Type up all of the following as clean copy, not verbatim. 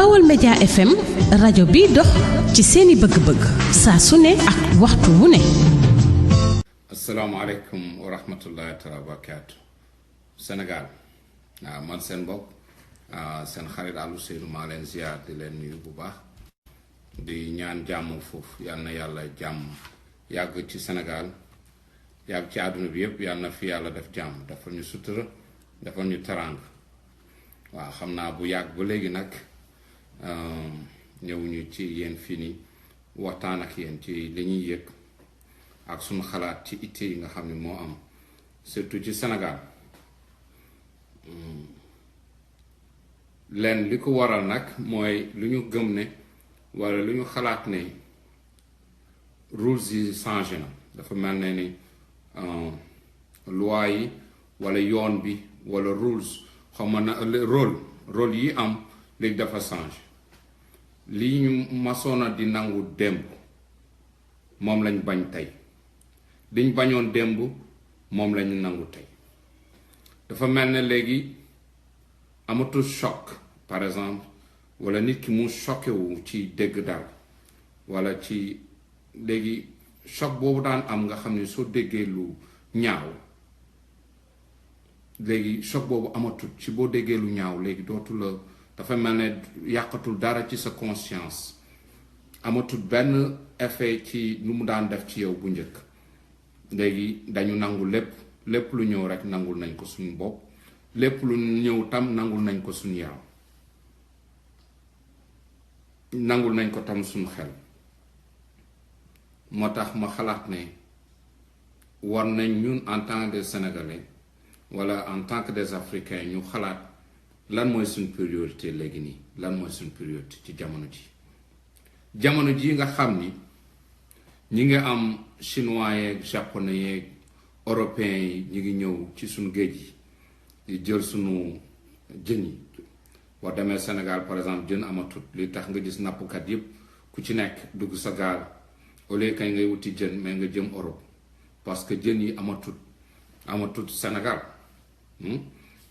Baol Média FM rajo bi dox ci seeni bëgg-bëgg saa su ne ak waxtu wu ne. asalaamaaleykum wa rahmatullahi taala wa barakaatu Sénégal man seen bopp seen xarit Alou Seydou maa leen ziar di leen nuyu bu baax di ñaan jàmm foofu yal na yàlla jàmm yàgg ci Sénégal yàgg ci àdduna bi yëpp yal na fi yàlla def jàmm dafa ñu sutura dafa ñu teraanga waaw xam naa bu yàgg ba léegi nag ñëwuñu ci yéen fii nii waxtaan ak yéen ci li ñuy yëg ak suñu xalaat ci itte yi nga xam ne moo am surtout ci Sénégal leen li ko waral nag mooy lu ñu gëm ne walla lu ñu xalaat ne rules yi changé na dafa mel ne ni loi yi walla yoon bi walla rules xaw ma na rôle yi am léegi dafa changé lii ñu masoona di nangu démb moom lañ bañ tey liñ bañoon démb moom lañu nangu tey dafa mel ne léegi amatul choc par exemple walla nit ki mu choqué wu ci dégg dara walla ci léegi choc boobu daan am nga xam ne soo déggee lu ñaaw léegi choc boobu amatul ci boo déggee lu ñaaw léegi dootu la dafa mel ne yàqatul dara ci sa conscience amatul benn effet ci lu mu daan def ci yow bu njëkk léegi dañu nangu lépp lu ñëw rek nangul nañ ko suñu bopp lépp lu ñëw tam nangul nañ ko suñu yaram nangul nañ ko tam suñu xel moo tax ma xalaat ne war nañ ñun en tant que des Sénégalais walla en tant que des Africains ñu xalaat lan mooy suñ priorité léegi nii lan mooy suñ priorité ci jamono ji nga xam ni ñi ngi am chinois yeeg japonais yeeg européens yi ñi ngi ñëw ci suñ géej yi di jël suñu jën yi boo demee Sénégal par exemple jën amatut li tax nga gis nappkat yépp ku ci nekk dugg sa gaal au lieu kañ ngay wuti jën mais nga jëm Europe parce que jën yi amatut Sénégal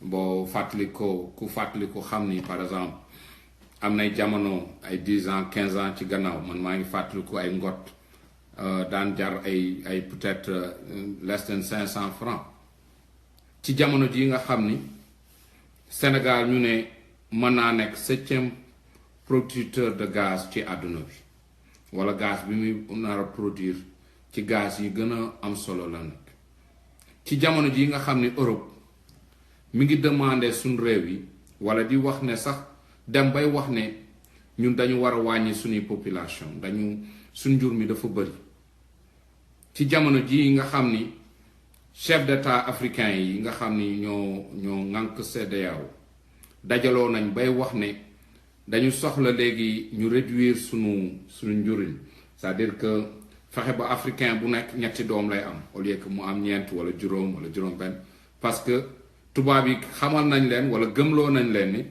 boo ku fàttali ko xam ni par exemple am nay jamono ay 10 ans 15 ans ci gannaaw man maa ngi fàttaliku ay ngot daan jar ay peut-être less than 500 francs ci jamono ji nga xam ni Sénégal ñu ne mën naa nekk 7e producteur de gaz ci àdduna bi walla gaz bi muy nar a produire ci gaz yi gën a am solo la nekk ci jamono ji nga xam ni Europe mi ngi demandé suñ réew yi walla di wax ne sax dem bay wax ne ñun dañu war a wàññi suñuy population suñ njur mi dafa bëri ci jamono ji nga xam ni chef d'état africain yi nga xam ni ñoo ŋànk CEDEAO dajaloo nañ bay wax ne dañu soxla léegi ñu réduire suñu njuriñ c'est-à-dire que fexe ba africain bu nekk ñetti doom lay am au lieu que mu am ñeent walla juróom walla juróom benn parce que tubaab yi xamal nañ leen walla gëmloo nañ leen ni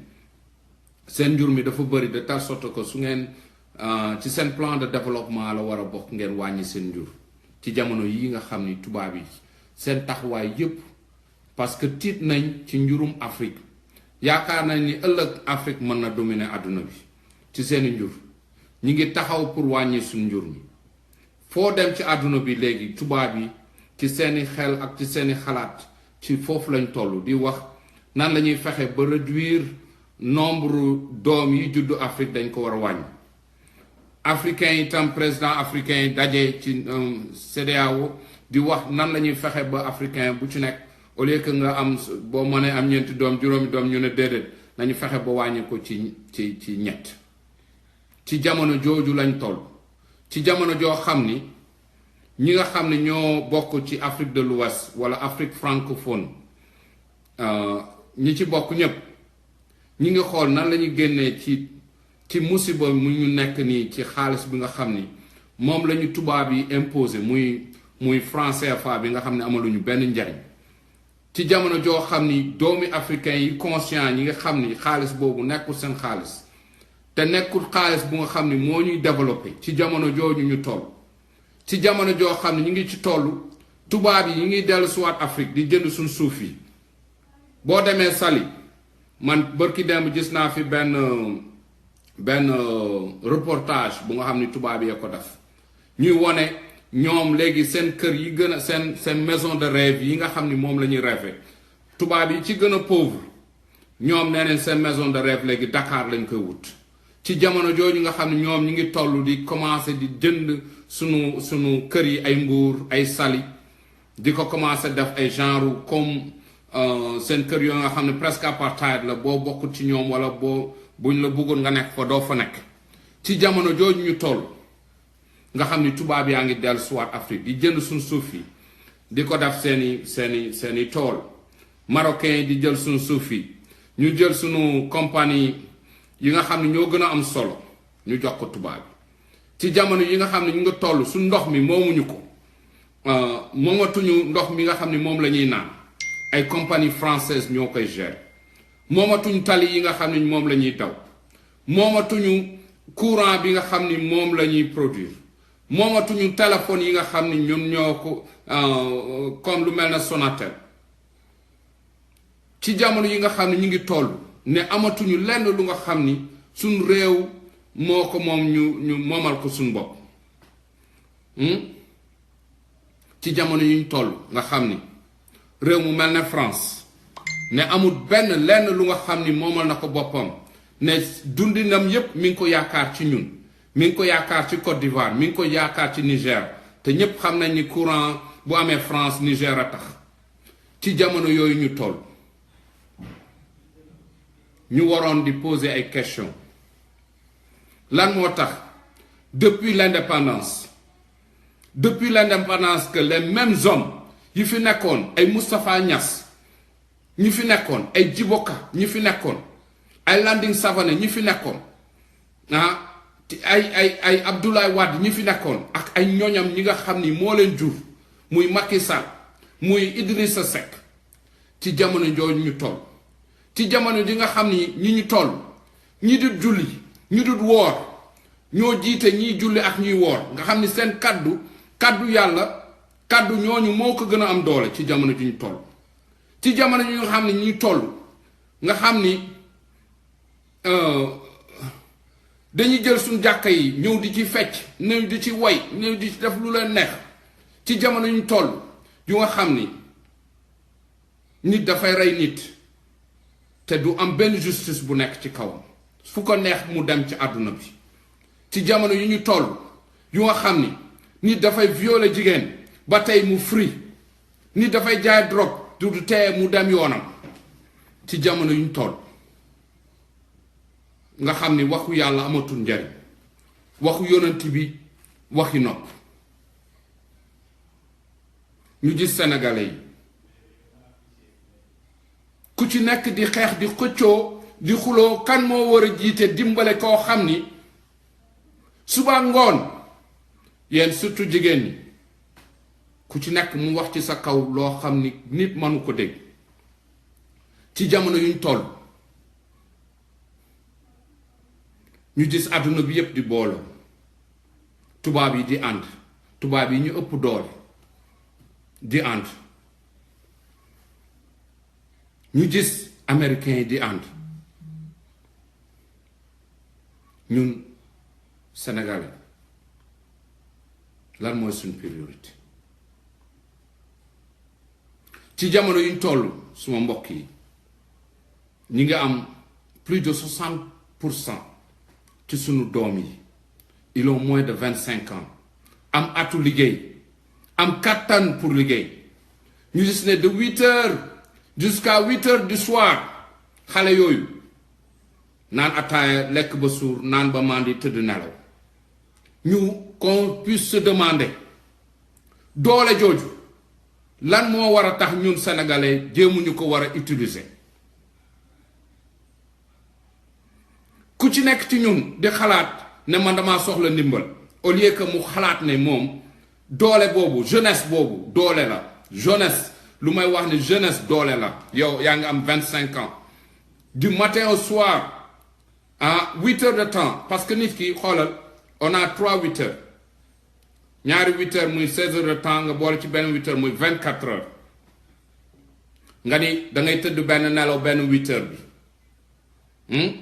seen njur mi dafa bëri de telle sorte que su ngeen ci seen plan de développement la war a bokk ngeen wàññi seen njur ci jamono yi nga xam ni tubaab yi seen taxawaay yépp parce que tiit nañ ci njurum Afrique yaakaar nañ ni ëllëg Afrique mën na dominer àdduna bi ci seeni njur ñi ngi taxaw pour wàññi suñ njur mi foo dem ci àdduna bi léegi tubaab yi ci seeni xel ak ci seeni xalaat ci foofu lañ toll di wax nan la ñuy fexe ba réduire nombre doom yi juddu Afrique dañ ko war a wàññi africain yi tam président africain yi daje ci CEDEAO di wax nan la ñuy fexe ba africain bu ci nekk au lieu que nga am boo mënee am ñeenti doom juróomi doom ñu ne déedéet nañu fexe ba wàññi ko ci ñett ci jamono jooju lañ toll ci jamono joo xam ni ñi nga xam ne ñoo bokk ci Afrique de l'Ouest walla Afrique francophone ñi ci bokk ñépp ñi ngi xool nan la ñuy génnee ci musiba mu ñu nekk nii ci xaalis bi nga xam ni moom la ñu tubaab yi imposé muy franc CFA bi nga xam ne amaluñu benn njariñ ci jamono joo xam ni doomi africain yi conscient ñi nga xam ni xaalis boobu nekkul seen xaalis te nekkul xaalis bu nga xam ni moo ñuy développé ci jamono jooju ñu toll ci jamono joo xam ne ñu ngi ci toll tubaab yi ñu ngi dellu siwaat Afrique di jënd suñ suuf yi boo demee Saly man bërki démb gis naa fi benn benn reportage bu nga xam ni tubaab yi ko def ñuy wone ñoom léegi seen kër yi gën a seen maison de rêve yi nga xam ni moom la ñuy rêver tubaab yi ci gën a pauvre ñoom nee neen seen maison de rêve léegi Dakar lañ koy wut ci jamono jooju nga xam ne ñoom ñu ngi toll di commencer di jënd sunu kër yi ay Mbour ay Saly di ko commencer def ay genre comme seen kër yoo nga xam ne presque apartheid la boo bokkut ci ñoom wala buñ la bëggoon nga nekk fa doo fa nekk ci jamono jooju ñu toll nga xam ni tubaab yaa ngi dellu soit Afrique di jënd suñ suuf yi di ko def seeni tool marocain yi di jël suñ suuf yi ñu jël suñu compagnie yi nga xam ne ñoo gën a am solo ñu jox ko tubaab yi ci jamono yi nga xam ne ñu nga toll suñ ndox mi moomuñu ko moomatuñu ndox mi nga xam ne moom la ñuy naan ay compagnie française ñoo koy gérer moomatuñu tali yi nga xam ne moom la ñuy daw moomatuñu courant bi nga xam ni moom la ñuy produire moomatuñu téléphone yi nga xam ni ñun ñoo ko comme lu mel na Sonatel ci jamono yi nga xam ne ñu ngi toll ne amatuñu lenn lu nga xam ni suñ réew moo ko moom ñu moomal ko suñ bopp ci jamono yi ñu toll nga xam ni réew mu mel ne France ne amul lenn lu nga xam ni moomal na ko boppam ne dundinam yépp mi ngi ko yaakaar ci ñun mi ngi ko yaakaar ci Côte d'Ivoire mi ngi ko yaakaar ci Niger te ñépp xam nañ ni courant bu amee France Niger a tax ci jamono yooyu ñu toll ñu waroon di poser ay questions lan moo tax depuis l'indépendance que les mêmes hommes yi fi nekkoon ay Moustapha Niass ñi fi nekkoon ay Djibo Ka ñi fi nekkoon ay Landing Savané ñi fi nekkoon ay Abdoulaye Wade ñi fi nekkoon ak ay ñoñam ñi nga xam ni moo leen jur muy Macky Sall muy Idrissa Seck ci jamono jooju ñu toll ci jamono ji nga xam ni ñi ñu toll ñi dut julli ñi dut woor ñoo jiite ñiy julli ak ñuy woor nga xam ni seen kaddu yàlla kaddu ñooñu moo ko gën a am doole ci jamono ji ñu toll ci jamono ji nga xam ni ñuy toll nga xam ni dañuy jël suñu jàkka yi ñëw di ci fecc ñëw di ci woy ñëw di ci def lu leen neex ci jamono ñu toll yu nga xam ni nit dafay rey nit te du am benn justice bu nekk ci kawam fu ko neex mu dem ci àdduna bi ci jamono yu ñu toll yu nga xam ni nit dafay violer jigéen ba tey mu free nit dafay jaay drogue du teye mu dem yoonam ci jamono yu ñu toll nga xam ni waxu yàlla amatul njariñ waxu yonent bi waxi nopp ñu gis sénégalais yi ku ci nekk di xeex di xëccoo di xuloo kan moo war a jiite dimbale koo xam ni suba ngoon yéen surtout jigéen ñi ku ci nekk mu wax ci sa kaw loo xam ni nit mënu ko dégg ci jamono yuñ toll ñu gis àdduna bi yépp di booloo tubaab yi di ànd tubaab yi ñu ëpp doole di ànd ñu gis américains yi di ànd ñun sénégalais lan mooy suñ priorité ci jamono yuñ toll suma mbokk yi ñi nga am plus de 60% ci sunu doom yi ils ont moins de 25 ans am atu liggéey am kattan pour liggéey ñu gis ne de 8h jusqu'à 8h du soir xale yooyu naan ataaya lekk ba suur naan ba mandi tëdd nelaw ñu qu'on puisse se demander doole jooju lan moo war a tax ñun sénégalais jéemuñu ko war a utiliser ku ci nekk ci ñun di xalaat ne man damaa soxla ndimbal au lieu que mu xalaat ne moom doole boobu jeunesse boobu doole la jeunesse lu may wax ne jeunesse doole la yow yaa ngi am 25 ans du matin au soir à 8 heures de temps parce que nit ki xoolal on a 3 8 heures ñaari 8 heures muy 16 heures de temps nga boole ci benn 8 heures muy 24 heures nga ni da ngay tëdd benn nelaw benn 8 heures bi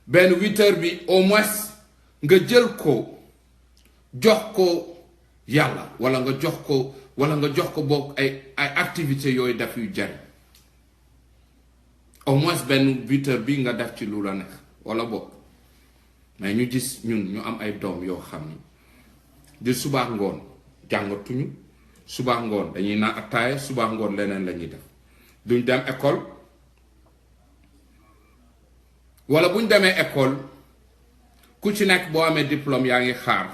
benn 8h bi au moins nga jël ko jox ko yàlla wala nga jox ko bokk ay activités yooyu def yu jariñ au moins benn 8h bi nga def ci lu la neex wala bokk mais ñu gis ñun ñu am ay doom yoo xam ni di subaa ngoon jàngatuñu subaa ngoon dañuy naan attaaya subaa ngoon leneen la ñuy def duñ dem école wala buñ demee école ku ci nekk boo amee diplôme yaa ngi xaar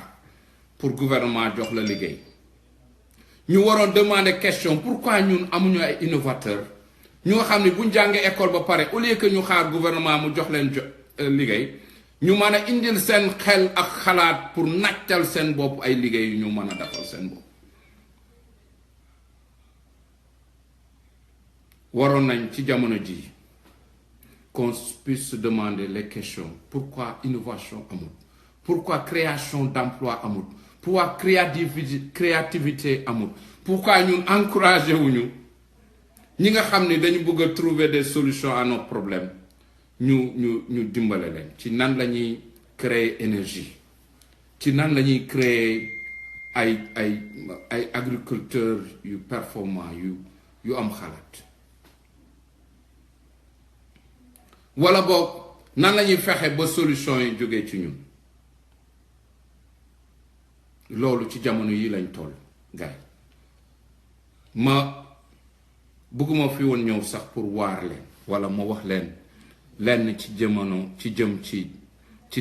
pour gouvernement jox la liggéey ñu waroon demander question pourquoi ñun amuñu ay innovateur ñu nga xam ne buñ jàngee école ba pare au lieu que ñu xaar gouvernement mu jox leen liggéey ñu mën a indil seen xel ak xalaat pour nàccal seen bopp ay liggéey yu ñu mën a defal seen bopp waroon nañ ci jamono ji qu'on puisse se demander les questions pourquoi innovation amul pourquoi création d'emploi amul pourquoi créativité amul pourquoi ñun encouragé wuñu ñi nga xam ne dañu bëgg a trouver des solutions à nos problèmes ñu dimbale leen ci nan la ñuy créer énergie ci nan la ñuy créer ay agriculteurs yu performants yu am xalaat wala boog nan la ñuy fexe ba solution yi jógee ci ñun loolu ci jamono yi lañ toll gaay ma bëgguma fi woon ñëw sax pour waar leen wala ma wax leen lenn ci jamono ci jëm ci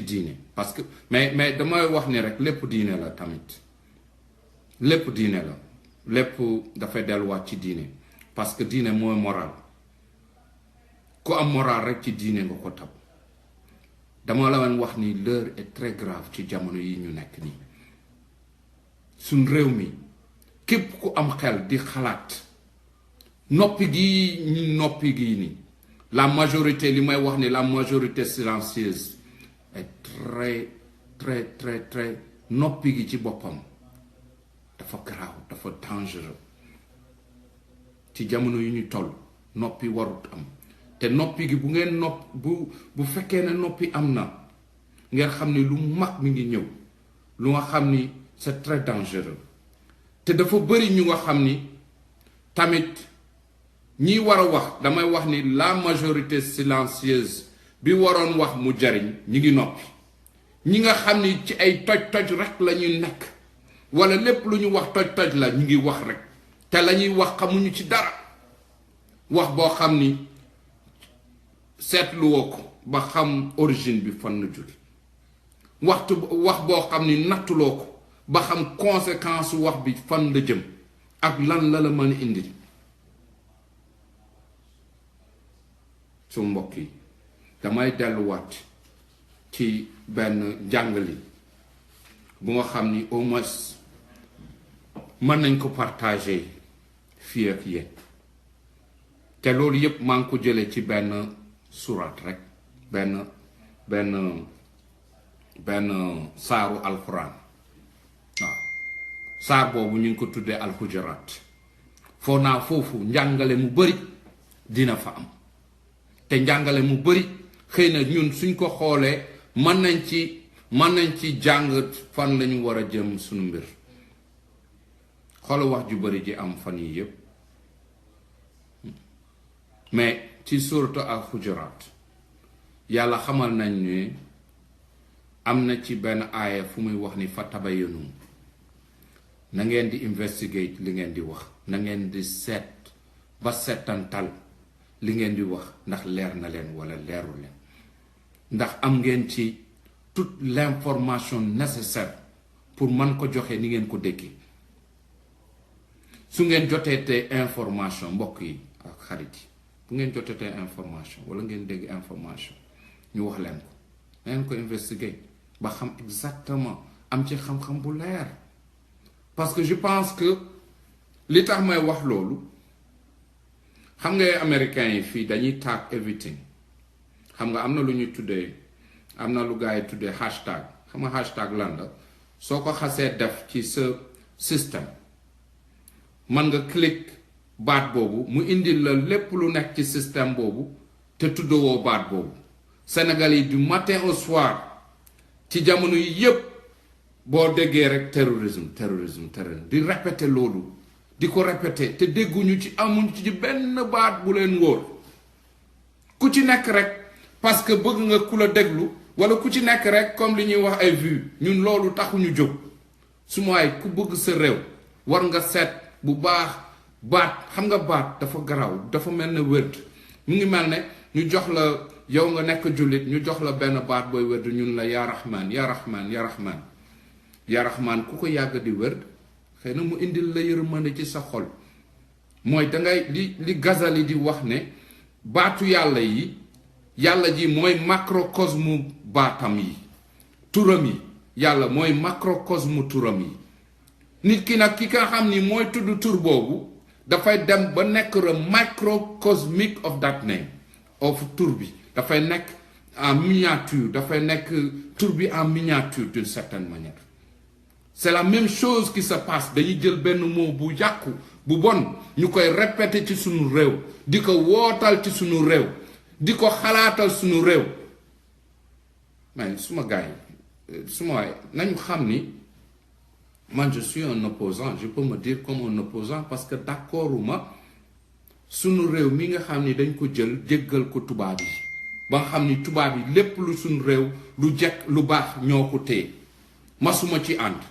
diine parce que mais damay wax ni rek lépp diine la tamit lépp diine la lépp dafay delluwaat ci diine parce que diine mooy moral ku am moral rek ci diine nga ko tab dama la leen wax ni l'heure est très grave ci jamono yi ñu nekk nii suñ réew mi képp ku am xel di xalaat noppi gi ni la majorité li may wax ni la majorité silencieuse est très très très très noppi gi ci boppam dafa garaaw dafa dangereux ci jamono yu ñu toll noppi warut am te noppi gi bu ngeen bu fekkee ne noppi am na ngeen xam ni lu mag mi ngi ñëw lu nga xam ni c'est très dangereux te dafa bëri ñu nga xam ni tamit ñi war a wax damay wax ni la majorité silencieuse bi waroon wax mu jariñ ñi ngi noppi ñi nga xam ni ci ay toj rek la ñuy nekk wala lépp lu ñu wax toj la ñu ngi wax rek te la ñuy wax xamuñu ci dara wax boo xam ni seetluwoo ko ba xam origine bi fan la jóge wax boo xam ni nattuloo ko ba xam conséquence wax bi fan la jëm ak lan la mën a indi su mbokk yi damay delluwaat ci benn jàngali bu nga xam ni au moins mën nañ ko partager fii ak yéen te loolu yépp maa ngi ko jëlee ci benn surat rek benn saaru alxuraan waaw saar boobu ñu ngi ko tuddee alxujuraat foo naa foofu njàngale mu bari dina fa am te njàngale mu bari xëy na ñun suñ ko xoolee mën nañ ci jàng fan lañu war a jëm suñu mbir xoolal wax ju bari ji am fan yi yépp mais ci suuratu al-Hujuraat yàlla xamal nañ ne am na ci benn aaya fu muy wax ni fa tabayyanu na ngeen di investigate li ngeen di wax na ngeen di seet ba seetantal li ngeen di wax ndax leer na leen wala leeru leen ndax am ngeen ci toute l'information nécessaire pour mën ko joxe ni ngeen ko déggee su ngeen jotee te information mbokk yi ak xarit yi bu ngeen jotatee information wala ngeen dégg information ñu wax leen ko ngeen ko investiguer ba xam exactement am ci xam-xam bu leer parce que je pense que li tax may wax loolu xam nga américains yi fii dañuy tag everything xam nga am na lu ñuy tuddee am na lu gars yi tuddee hashtag xam nga hashtag lan la soo ko xasee def ci sa système man nga click baat boobu mu indil la lépp lu nekk ci système boobu te tuddewoo baat boobu Sénégal yi du matin au soir ci jamono yi yépp boo déggee rek terrorisme di répéter loolu di ko répéter te dégguñu ci amuñ ci benn baat bu leen wóor ku ci nekk rek parce que bëgg nga ku la déglu wala ku ci nekk rek comme li ñuy wax ay vues ñun loolu taxuñu jóg su mooy ku bëgg sa réew war nga seet bu baax baat xam nga baat dafa garaaw dafa mel ne wërd mu ngi mel ne ñu jox la yow nga nekk jullit ñu jox la benn baat booy wërd ñun la yaa rahman yaa rahman yaa rahman yaa rahman ku ko yàgg di wërd xëy na mu indil la yërmande ci sa xol mooy dangay li Ghazali di wax ne baatu yàlla yi yàlla ji mooy macrocosme baatam yi turam yi yàlla mooy macrocosme turam yi nit ki nag ki nga xam ni mooy tudd tur boobu dafay dem ba nekk le microcosmic of that name of tur bi dafay nekk en miniature dafay nekk tur bi en miniature d'une certaine manière c'est la même chose qui se passe dañuy jël benn mot bu yàqu bu bon ñu koy répéter ci sunu réew di ko wootal ci sunu réew di ko xalaatal sunu réew mais suma gars yi suma waay nañu xam ni man je suis un opposant je peux me dire comme un opposant parce que d'accorduma sunu réew mi nga xam ni dañ ko jël jéggal ko tubaab yi ba nga xam ni tubaab yi lépp lu sunu réew lu jekk lu baax ñoo ko téye masuma ci ànd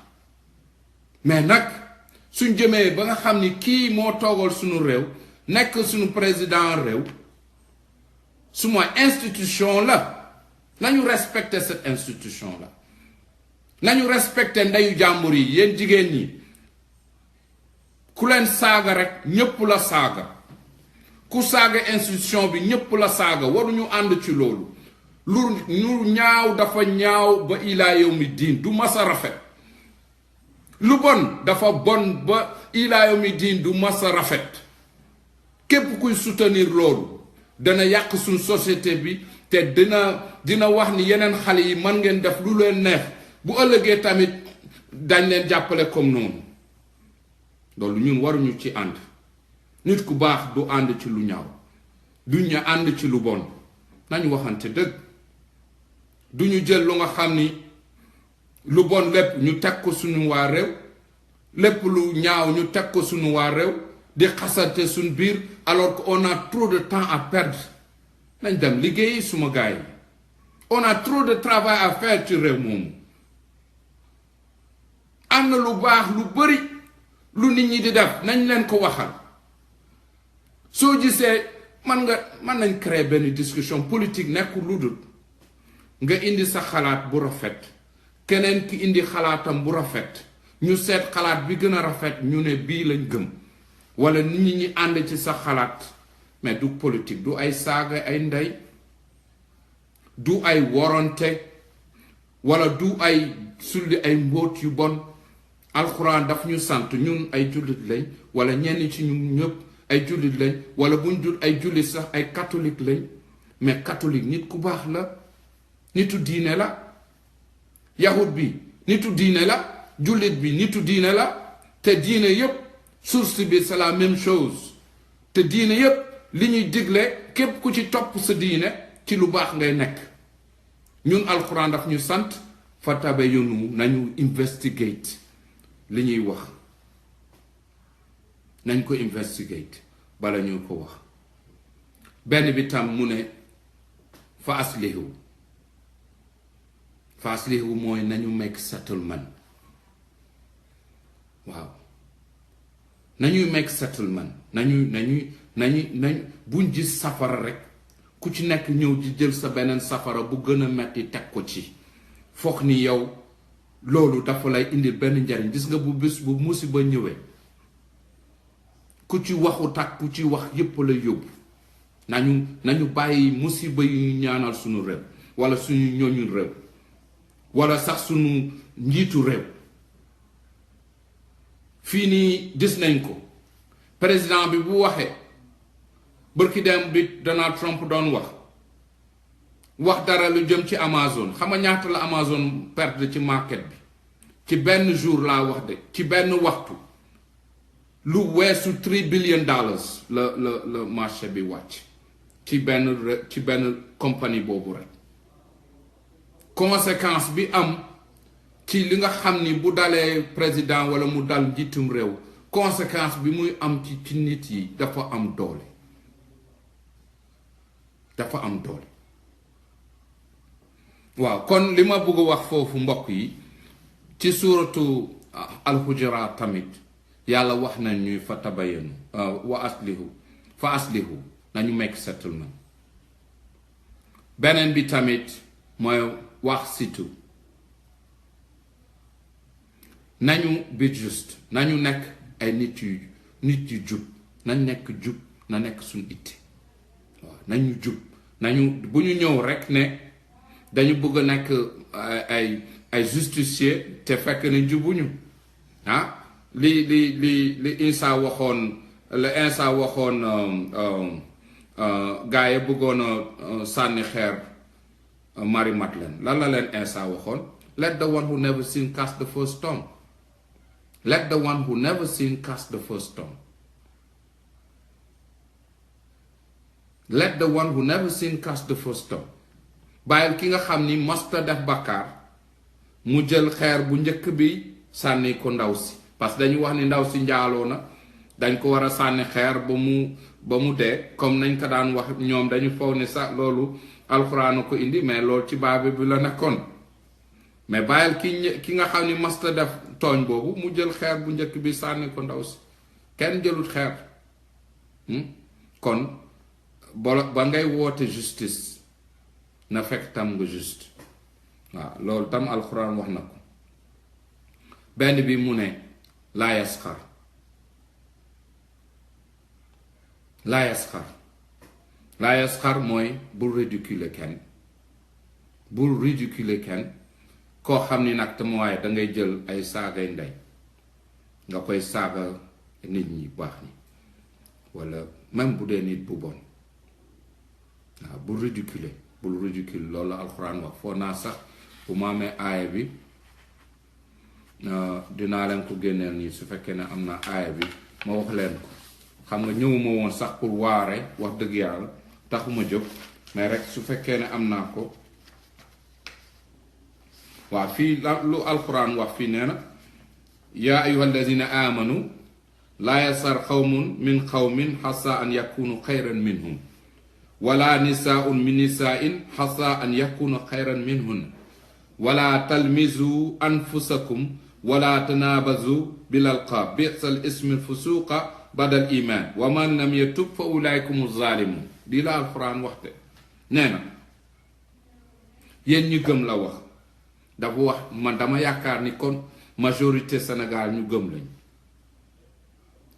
mais nag suñ jëmee ba nga xam ni kii moo toogal sunu réew nekk sunu président réew suma institution la nañu respecter cette institution la nañu respecter ndeyu jàmbur yi yéen jigéen ñi ku leen saaga rek ñépp la saaga ku saaga institution bi ñépp la saaga waruñu ànd ci loolu lu ñaaw dafa ñaaw ba ilaa yawmi diin du masa rafet lu bon dafa bon ba ilaa yawmi diin du masa rafet képp kuy soutenir loolu dana yàq suñ société bi te dina wax ni yeneen xale yi man ngeen def lu leen neex bu ëllëgee tamit dañ leen jàppale comme noonu loolu ñun waruñu ci ànd nit ku baax du ànd ci lu ñaaw duñu ànd ci lu bon nañu waxante dëgg duñu jël lu nga xam ni lu bon lépp ñu teg ko suñu waa réew lépp lu ñaaw ñu teg ko suñu waa réew di xasante suñu biir alors que on a trop de temps à perdre nañ dem liggéeyi suma gars yi on a trop de travail à faire ci réew moomu am na lu baax lu bari lu nit ñi di def nañ leen ko waxal soo gisee man nañ créer benn discussion politique nekkul lu dul nga indi sa xalaat bu rafet keneen ki indi xalaatam bu rafet ñu seet xalaat bi gën a rafet ñu ne bii lañ gëm wala nit ñi ànd ci sa xalaat mais du politique du ay saaga ay ndey du ay woronte wala du ay sulli ay mbóot yu bon alxuraan daf ñu sant ñun ay jullit lañ wala ñenn ci ñun ñëpp ay jullit lañ wala buñ dul ay jullit sax ay catholique lañ mais catholique nit ku baax la nitu diine la yahud bi nitu diine la jullit bi nitu diine la te diine yépp source bi c'est la même chose te diine yépp li ñuy digle képp ku ci topp sa diine ci lu baax ngay nekk ñun alxuraan daf ñu sant fa tabayyanu nañu investigate li ñuy wax nañ ko investigate bala ñu ko wax benn bi tam mu ne fa aslihu mooy nañu make settlement waaw nañuy make settlement nañu buñ gis safara rek ku ci nekk ñëw di jël sa beneen safara bu gën a metti teg ko ci foog ni yow loolu dafa lay indil benn njariñ gis nga bu bés bu musiba ñëwee ku ci waxu tak ku ci wax yépp la yóbbu nañu bàyyi musiba yu ñu ñaanal suñu réew wala suñu ñooñu réew wala sax suñu njiitu réew fii nii gis nañ ko président bi bu waxee bërki dem bi Donald Trump doon wax dara lu jëm ci Amazon xam nga ñaata la Amazon perdre ci market bi ci benn jour laa wax de ci benn waxtu lu weesu $3 billion la marché bi wàcc ci benn compagnie boobu rek conséquence bi am ci li nga xam ni bu dalee président wala mu dal njiitum réew conséquence bi muy am ci nit yi dafa am doole waaw kon li ma bëgg wax foofu mbokk yi ci suuratu alxujuraat tamit yàlla wax nañ ñuy fa tabayanu fa aslihu nañu make settlement beneen bi tamit mooy wax situ nañu be juste nañu nekk ay nit yu jub nañ nekk jub na nekk suñ itte waaw nañu jub nañu bu ñu ñëw rek ne dañu bëgg a nekk ay justicier te fekk ne jubuñu li Insa waxoon gaa yi bëggoon a sànni xeer Marie Madeleine lan la leen Insa waxoon let the one who never seen cast the first stone let the one who never seen cast the first stone let the one who never seen cast the first stone bàyyil ki nga xam ni masta def bàkkaar mu jël xeer bu njëkk bi sànni ko ndaw si parce que dañu wax ni ndaw si njaaloo na dañ ko war a sànni xeer ba mu dee comme nañ ko daan wax ñoom dañu foog ne sax loolu alxuraan ko indi mais loolu ci baabe bi la nekkoon mais bàyyil ki nga xam ni masta def tooñ boobu mu jël xeer bu njëkk bi sànni ko ndaw si kenn jëlut xeer kon ba ngay woote justice na fekk tam nga juste waaw loolu tam alxuraan wax na ko benn bi mu ne laa yasxar mooy bul ridiculer kenn koo xam ni nag tam waaye dangay jël ay saagay ndey nga koy saaga nit ñi baax ñi walla même bu dee nit bu bon waaw bul ridicule loolu alxuraan wax foo naa sax bu ma amee aaya bi dinaa leen ko génneel nii su fekkee ne am na aaya bi ma wax leen ko xam nga ñëwuma woon sax pour waare wax dëgg yàlla taxuma jóg mais rek su fekkee ne am naa ko waaw fii lu alxuraan wax fii nee na yaa ayuha alladina amanu laa yasar xawmun min xawmin xasa an yakunu xayran minhum wala nisaaun min nisaain xasa an yakuna xayran minhun wala talmizu anfusakum wala tanaabazu bil alqaab bi'sal ismi fusuqa badal iman wa man lam yatub fa ulaykum zalimun di la alxuraan waxte nee na yéen ñi gëm la wax dafa wax man dama yaakaar ni kon majorité Sénégal ñu gëm lañ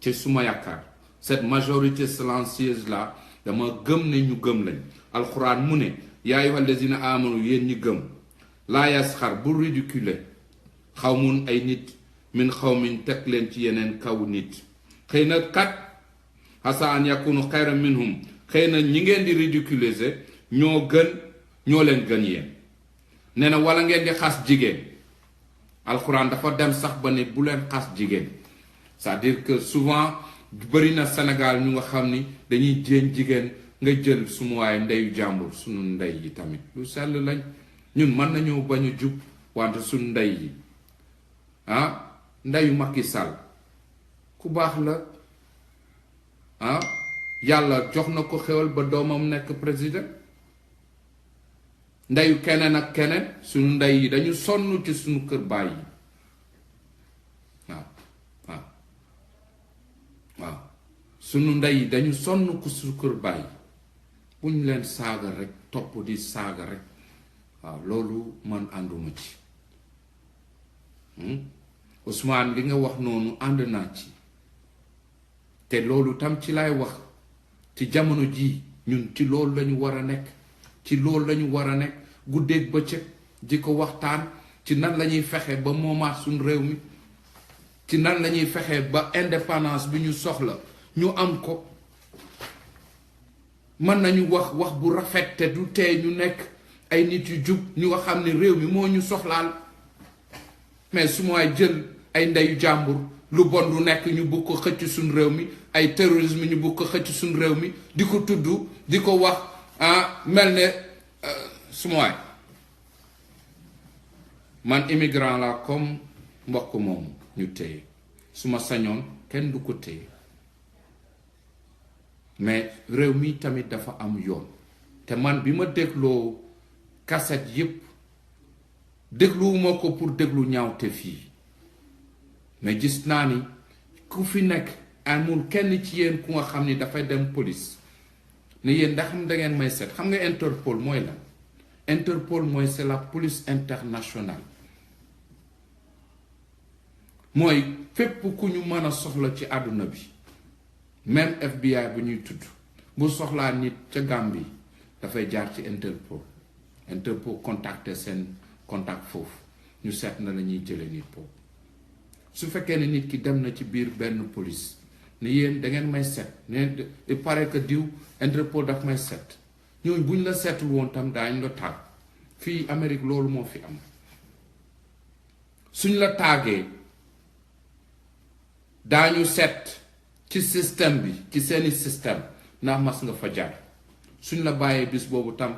ci suma yaakaar cette majorité silencieuse là dama gëm ne ñu gëm lañ alxuraan mu ne yaa ayyuhal lazina amanu yéen ñi gëm laa yasxar bu ridiculer xawmun ay nit min xawmin teg leen ci yeneen kaw nit xëy na kat asa an yakunu xayran minhum xëy na ñi ngeen di ridiculiser ñoo leen gën yéen nee na wala ngeen di xas jigéen alxuraan dafa dem sax ba ne bu leen xas jigéen c'est-à-dire que souvent bëri na Sénégal ñu nga xam ni dañuy jéem jigéen nga jël suma waaye ndeyu jàmbur suñu ndey yi tamit lu sell lañ ñun mën nañoo bañ a jub wante suñu ndey yi ndeyu Macky Sall ku baax la yàlla jox na ko xewal ba doomam nekk président ndeyu keneen ak keneen suñu ndey yi dañu sonn ci suñu kër baay yi waaw suñu ndey yi dañu sonn ko suñu kër baay yi bu ñu leen saaga rek topp di saaga rek waaw loolu man ànduma ci Ousmane li nga wax noonu ànd naa ci te loolu tam ci lay wax ci jamono jii ñun ci loolu lañu war a nekk guddeeg bëccëg di ko waxtaan ci nan lañuy fexe ba moomaat suñu réew mi ci nan lañuy fexe ba indépendance bi ñu soxla ñu am ko mën nañu wax bu rafet te du tee ñu nekk ay nit yu jub ñu nga xam ne réew mi moo ñu soxlaal mais su mooy jël ay ndeyu jàmbur lu bon du nekk ñu bëgg ko xëcc suñu réew mi ay terrorisme ñu bëgg ko xëcc suñu réew mi di ko tudd di ko wax mel ne su mooy man immigrant la comme mbokk moomu ñu téye su ma sañoon kenn du ko téye mais réew mi tamit dafa am yoon te man bi ma dégloo cassette yépp dégluwuma ko pour déglu ñaawte fii mais gis naa ni ku fi nekk amul kenn ci yéen ku nga xam ni dafay dem police ne yéen ndax da ngeen may seet. xam nga Interpol mooy lan? Interpol mooy c'est la police internationale mooy fépp ku ñu mën a soxla ci àdduna bi même FBI bu ñuy tudd bu soxlaa nit ca Gambie dafay jaar ci Interpol. Interpol contacter seen contact foofu ñu seet na la ñuy jële nit boobu. su fekkee ne nit ki dem na ci biir benn police ne yéen da ngeen may seet ne il paraît que diw Interpol daf may seet ñooñu buñ la seetul woon tam daañ la taag. fii Amérique loolu moo fi am suñ la taagee daañu seet ci système bi ci seeni système ndax mas nga fa jaar. suñ la bàyyee bis boobu tam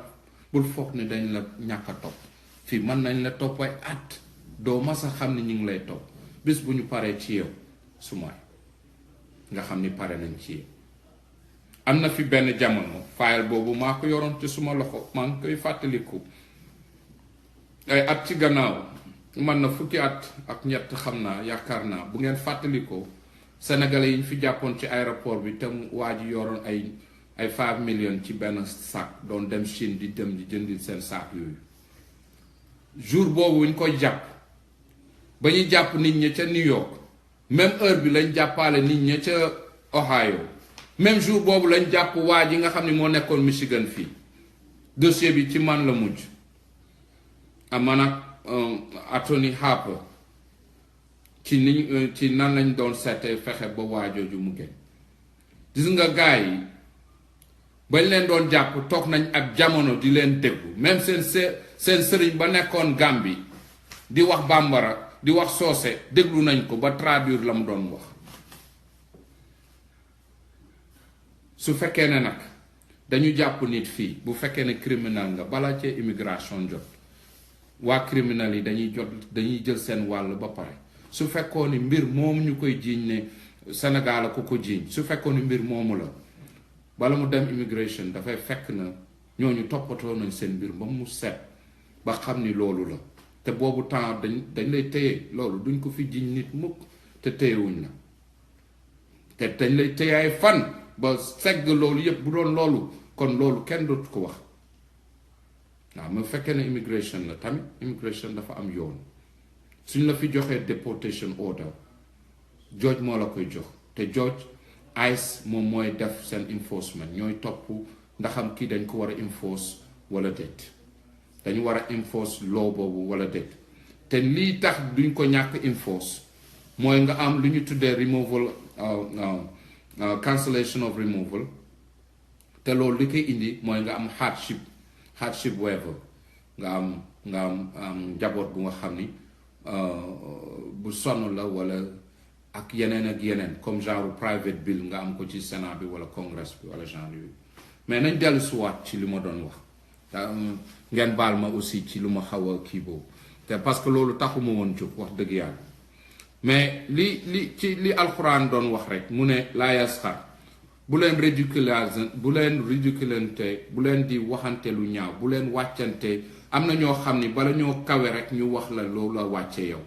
bul foog ne dañ la ñàkk a topp fii mën nañ la topp ay at doo mas a xam ne ñu ngi lay topp bis bu ñu paree ci yow sumay nga xam ni pare nañ ci yow. am na fi benn jamono file boobu maa ko yoroon ci suma loxo maa ngi koy fàttaliku ay at ci gannaaw man na fukki at ak ñett xam naa yaakaar naa bu ngeen fàttalikoo sénégalais yi ñu fi jàppoon ci aéroport bi te waa ji yoroon ay 5 millions ci benn sac doon dem Chine di dem di jëndil seen sac yooyu. jour boobu ñu koy jàpp ba ñu jàpp nit ña ca New York même heure bi lañ jàppaale nit ña ca Ohio même jour boobu lañ jàpp waa ji nga xam ne moo nekkoon Michigan fii. dossier bi ci man la mujj man ak Anthony Harper ci nan lañ doon seete fexe ba waajooju mu génn. gis nga gars yi bañ leen doon jàpp toog nañ ak jamono di leen déglu même seen sëriñ ba nekkoon Gambie di wax bambara di wax soose déglu nañ ko ba traduire la mu doon wax. su fekkee ne nag dañu jàpp nit fii bu fekkee ne criminel nga bala cee immigration jot waa criminel yi dañuy jël seen wàll ba pare. su fekkoon ni mbir moomu ñu koy jiiñ ne Sénégal ku ko jiiñ su fekkoon ni mbir moomu la bala mu dem immigration dafay fekk na ñooñu toppatoo nañ seen mbir ba mu set ba xam ni loolu la te boobu temps dañ lay téye loolu duñ ko fi jiiñ nit mukk te téyewuñ la te dañ lay téye ay fan ba segg loolu yépp bu doon loolu kon loolu kenn dootu ko wax. waaw mu fekkee ne immigration la tamit immigration dafa am yoon suñ la fi joxee deportation order George moo la koy jox te George ICE moom mooy def seen enforcement ñooy topp ndaxam kii dañ ko war a enforce wala déet dañu war a enforce law boobu wala déet te lii tax duñ ko ñàkk enforce mooy nga am lu ñu tuddee removal cancellation of removal te loolu li koy indi mooy nga am hardship waiver nga am njaboot bu nga xam ni bu sonn la wala ak yeneen comme genre private bill nga am ko ci Sénat bi wala Congress bi wala genre yooyu mais nañ dellu suwaat ci li ma doon wax ngeen baal ma aussi ci lu ma xaw a kii boobu te parce que loolu taxuma woon jóg wax dëgg yàlla mais li alxuraan doon wax rek mu ne laa yasxar bu leen ridiculante bu leen di waxante lu ñaaw bu leen wàccante. am na ñoo xam ni bala ñoo kawe rek ñu wax la loolu la wàcce yow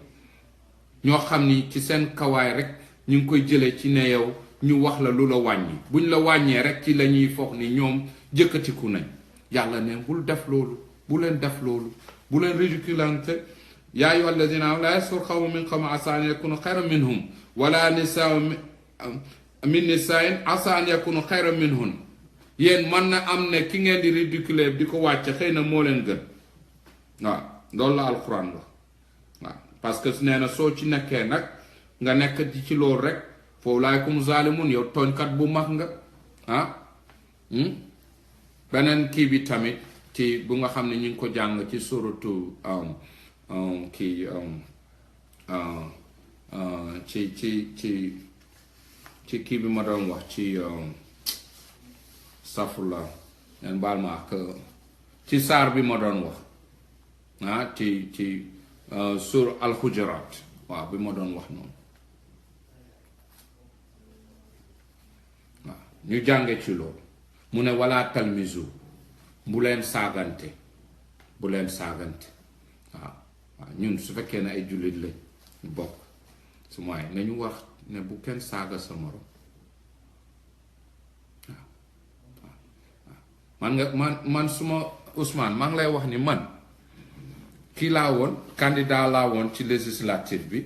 ñoo xam ni ci seen kawaay rek ñu ngi koy jëlee ci ne yow ñu wax la lu la wàññi buñ la wàññee rek ci la ñuy foog ni ñoom jëkkatiku nañ yàlla ne bul def loolu bu leen def loolu bu leen ridiculante yaa ayyuha alladina la yasxar qawmun min qawmin asaa an yakunu xayran minhum wala nisaa'un min nisaa'in asaa an yakunu xayran minhun yéen mën na am ne ki ngeen di ridiculer di ko wàcce xëy na moo leen gën waaw loolu la alxuraan wax waaw parce que nee na soo ci nekkee nag nga nekk ci loolu rek foofu laay kum zaalimun yow tooñkat bu mag nga beneen kii bi tamit ci bu nga xam ne ñu ngi ko jàng ci suratu ci kii bi ma doon wax ci safula ngeen baal ma ak ci saar bi ma doon wax ci sur al-Hujurat waaw bi ma doon wax noonu waaw ñu jànge ci loolu mu ne wala talmizu bu leen saagante waaw ñun su fekkee ne ay jullit lañ ñu bokk su mooy nañu wax ne bu kenn saaga sa morom man suma Ousmane maa ngi lay wax ni man kii laa woon candidat laa woon ci législative bi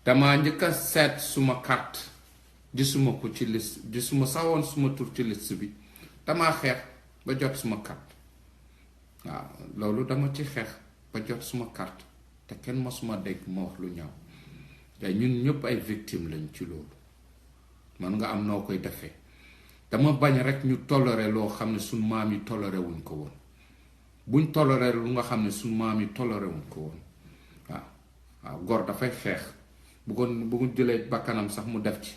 dama njëkk a seet suma carte gisuma ko ci liste gisuma sax woon suma tur ci liste bi dama xeex ba jot suma carte waaw loolu dama ci xeex ba jot suma carte te kenn mosuma dégg ma wax lu ñaaw te ñun ñëpp ay victime lañ ci loolu man nga am noo koy defee dama bañ rek ñu toléré loo xam ne suñ maam yi toléré wuñ ko woon buñ toléré lu nga xam ne suñ maam yi toléré wuñ ko woon waaw gor dafay xeex bu ko jëlee bakkanam sax mu def ci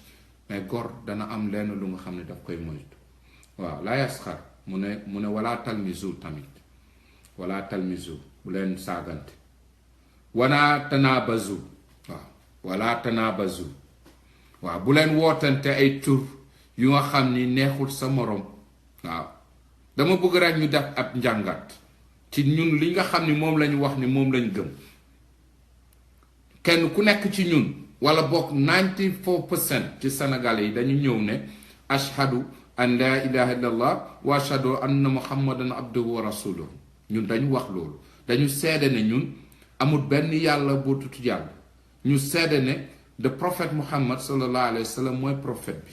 mais gor dana am lenn lu nga xam ne daf koy moytu waaw laa yasxar mu ne wala talmizu tamit wala talmizu bu leen saagante wala tanabazu waaw wala tanabazu waaw bu leen wootante ay tur yu nga xam ni neexul sa morom waaw dama bëgg rek ñu def ab njàngat ci ñun li nga xam ni moom lañu wax ni moom lañ gëm kenn ku nekk ci ñun wala bokk 94% ci Sénégalais yi dañu ñëw ne ashhadu an la ilaha illallah wa ashhadu anna muhammadan abduhu wa rasuluhu ñun dañu wax loolu dañu seede ne ñun amul benn yàlla boo tutu yàlla ñu seede ne the prophète Muhammad sallallahu alayhi wa sallam mooy prophète bi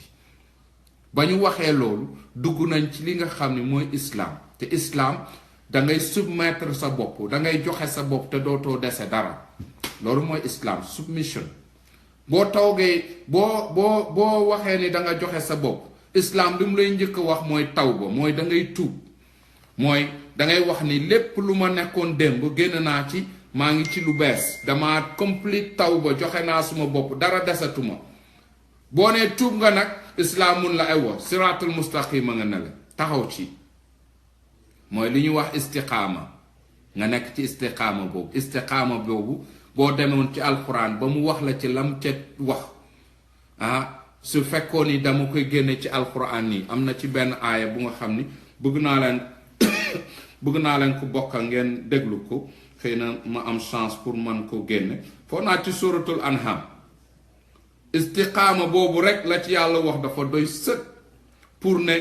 ba ñu waxee loolu dugg nañ ci li nga xam ne mooy islam te islam dangay submettre sa bopp dangay joxe sa bopp te dootoo dese dara loolu mooy islam submission boo toogee boo waxee ni danga joxe sa bopp islam li mu lay njëkk a wax mooy tawba mooy dangay tuub mooy dangay wax ni lépp lu ma nekkoon démb génn naa ci maa ngi ci lu bees dama complete tawba joxe naa suma bopp dara desatuma boo nee tuub nga nag islaam mun la aywa siraatul mustaqima nga ne la taxaw ci mooy li ñu wax istiqaama nga nekk ci istiqaama boobu boo demoon ci alquran ba mu wax la ci lam ca wax su fekkoon ni dama koy génne ci alquran nii am na ci benn aaya bu nga xam ni bëgg naa leen ko bokka ngeen déglu ko xëy na ma am chance pour man ko génne foo naa ci suratul anham istiqaama boobu rek la ci yàlla wax dafa doy sëg pour ne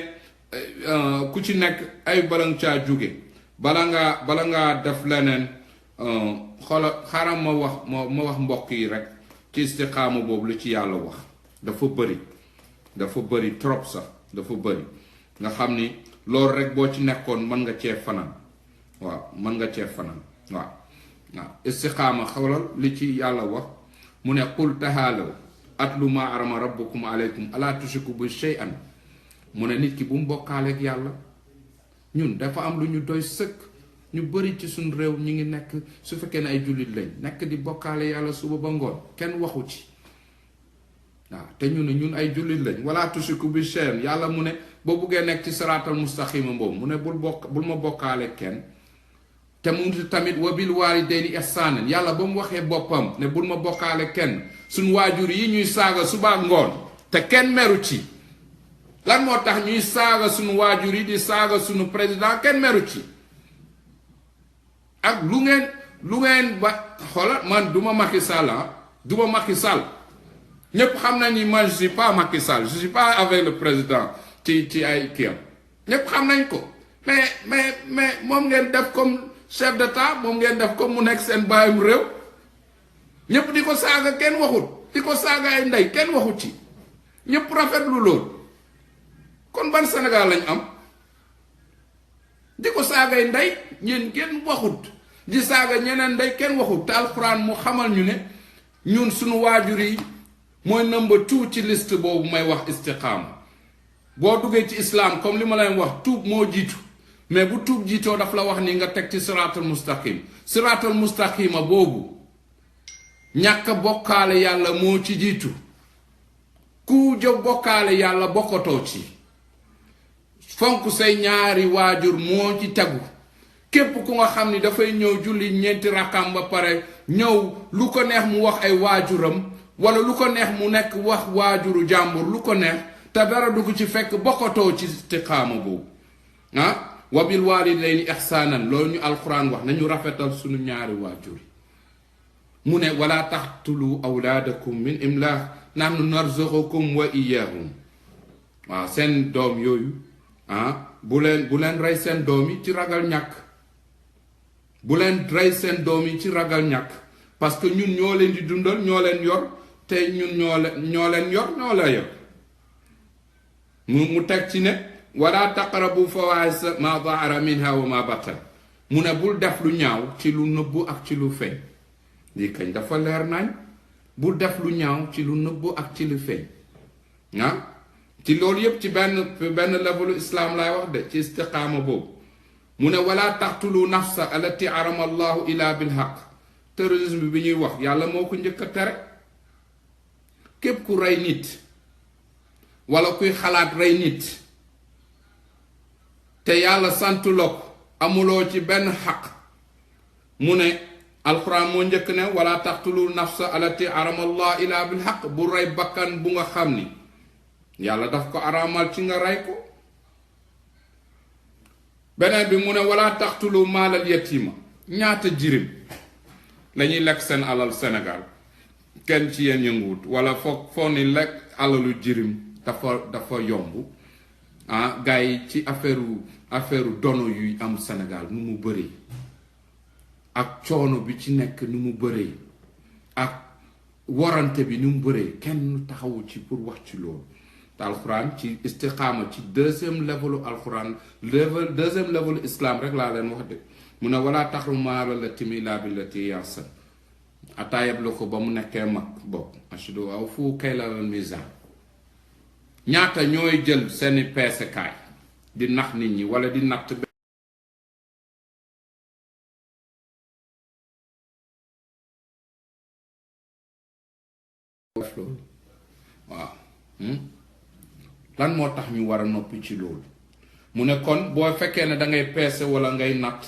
ku ci nekk ay bala nga caa jóge bala ngaa def leneen xaaral ma wax mbokk yi rek ci istiqaama boobu lu ci yàlla wax dafa bëri trop sax dafa bëri nga xam ni loolu rek boo ci nekkoon mën nga cee fanaan waaw istiqaama xawlal li ci yàlla wax mu ne qul tahaalaw atlu ma arama rabbukum aleykum ala tushriku bi shay'an mu ne nit ki bu mu bokkaaleeg yàlla ñun dafa am lu ñu doy sëkk ñu bëri ci suñ réew ñu ngi nekk su fekkee ne ay jullit lañ nekk di bokkaale yàlla suba ba ngoon kenn waxu ci waaw te ñu ne ñun ay jullit lañ wala tushriku bi shay'an yàlla mu ne boo buggee nekk ci siraatal mustaqima boobu mu ne bul ma bokkaale kenn te mu tamit wa bil waalidayni ihsaanan yàlla ba mu waxee boppam ne bul ma bokkaale kenn suñ waajur yi ñuy saaga suba ngoon te kenn meru ci lan moo tax ñuy saaga suñu waajur yi di saaga suñu président kenn meru ci ak lu ngeen ba xoola man duma Macky Sall duma Macky Sall ñépp xam nañ ni man je suis pas Macky Sall je suis pas avec le président ci ay kiyam ñépp xam nañ ko mais moom ngeen def comme chef d'état moom ngeen def comme mu nekk seen bàyyum réew ñépp di ko saaga kenn waxut di ko saaga ay ndey kenn waxut ci ñépp rafetlu loolu kon ban Sénégal lañ am di ko saagay ndey ñeen kenn waxut di saaga ñeneen ndey kenn waxut te alxuraan mu xamal ñu ne ñun suñu waajur yi mooy number 2 ci liste boobu may wax istiqaama boo duggee ci islam comme li ma leen wax tuub moo jiitu mais bu tuub jiitoo daf la wax ni nga teg ci siraatul mustaqima boobu ñàkk bokkaale yàlla moo ci jiitu ku jóg bokkaale yàlla bokkatoo ci fonk say ñaari waajur moo ci tegu képp ku nga xam ni dafay ñëw julli ñeenti rakkaam ba pare ñëw lu ko neex mu wax ay waajuram wala lu ko neex mu nekk wax waajuru jàmbur lu ko neex te dara du ko ci fekk bokkatoo ci istiqaama boobu wa bil walidayni ihsaanan loolu ñu alquran wax nañu rafetal suñu ñaari waajur mu ne wala taqtulu awlaadakum min imlaaq nahnu narzuqukum wa iyyahum waaw seen doom yooyu bu leen rey seen doom yi ci ragal ñàkk bu leen rey seen doom yi ci ragal ñàkk parce que ñun ñoo leen di dundal ñoo leen yor te ñun ñoo leen yor la yor mu teg ci ne wala taqrabu fawahisha ma zahara minha wa ma batan mu ne bul def lu ñaaw ci lu nëbbu ak ci lu feeñ lii kañ dafa leer nañ bul def lu ñaaw ci lu nëbbu ak ci lu feeñ ci loolu yépp ci benn levelu islam lay wax de ci istiqaama boobu mu ne wala taqtulu nafsa allati arama allahu ila bilhaq terrorisme bi ñuy wax yàlla moo ko njëkk a tere képp ku rey nit wala kuy xalaat rey nit te yàlla santu la ko amuloo ci benn xaq mu ne alxuraan moo njëkk ne wala taqtulu nafsa allati arama allah ila bilhaq bu rey bakkan bu nga xam ni yàlla daf ko araamal ci nga rey ko beneen bi mu ne wala taqtulu maalal yatima ñaata jirim lañuy lekk seen alal Sénégal kenn ci yéen yënguwut wala foo ni lekk alalu jirim dafa yomb gars yi ci affaire dono yuy am Sénégal nu mu bëree ak coono bi ci nekk nu mu bëree ak warante bi nu mu bëree kenn taxawu ci pour wax ci loolu te alxuraan ci istiqaama ci deuxième levelu alxuraan deuxième levelu islam rek laa leen wax de mu ne wala taxru maala la timi laa bi la ti yansan ataayab la ko ba mu nekkee mag bopp ashdu aw fu kay la mizan ñaata ñooy jël seeni peesekaay di nax nit ñi wala di natt loolu waaw lan moo tax ñu war a noppi ci loolu mu ne kon boo fekkee ne dangay peese wala ngay natt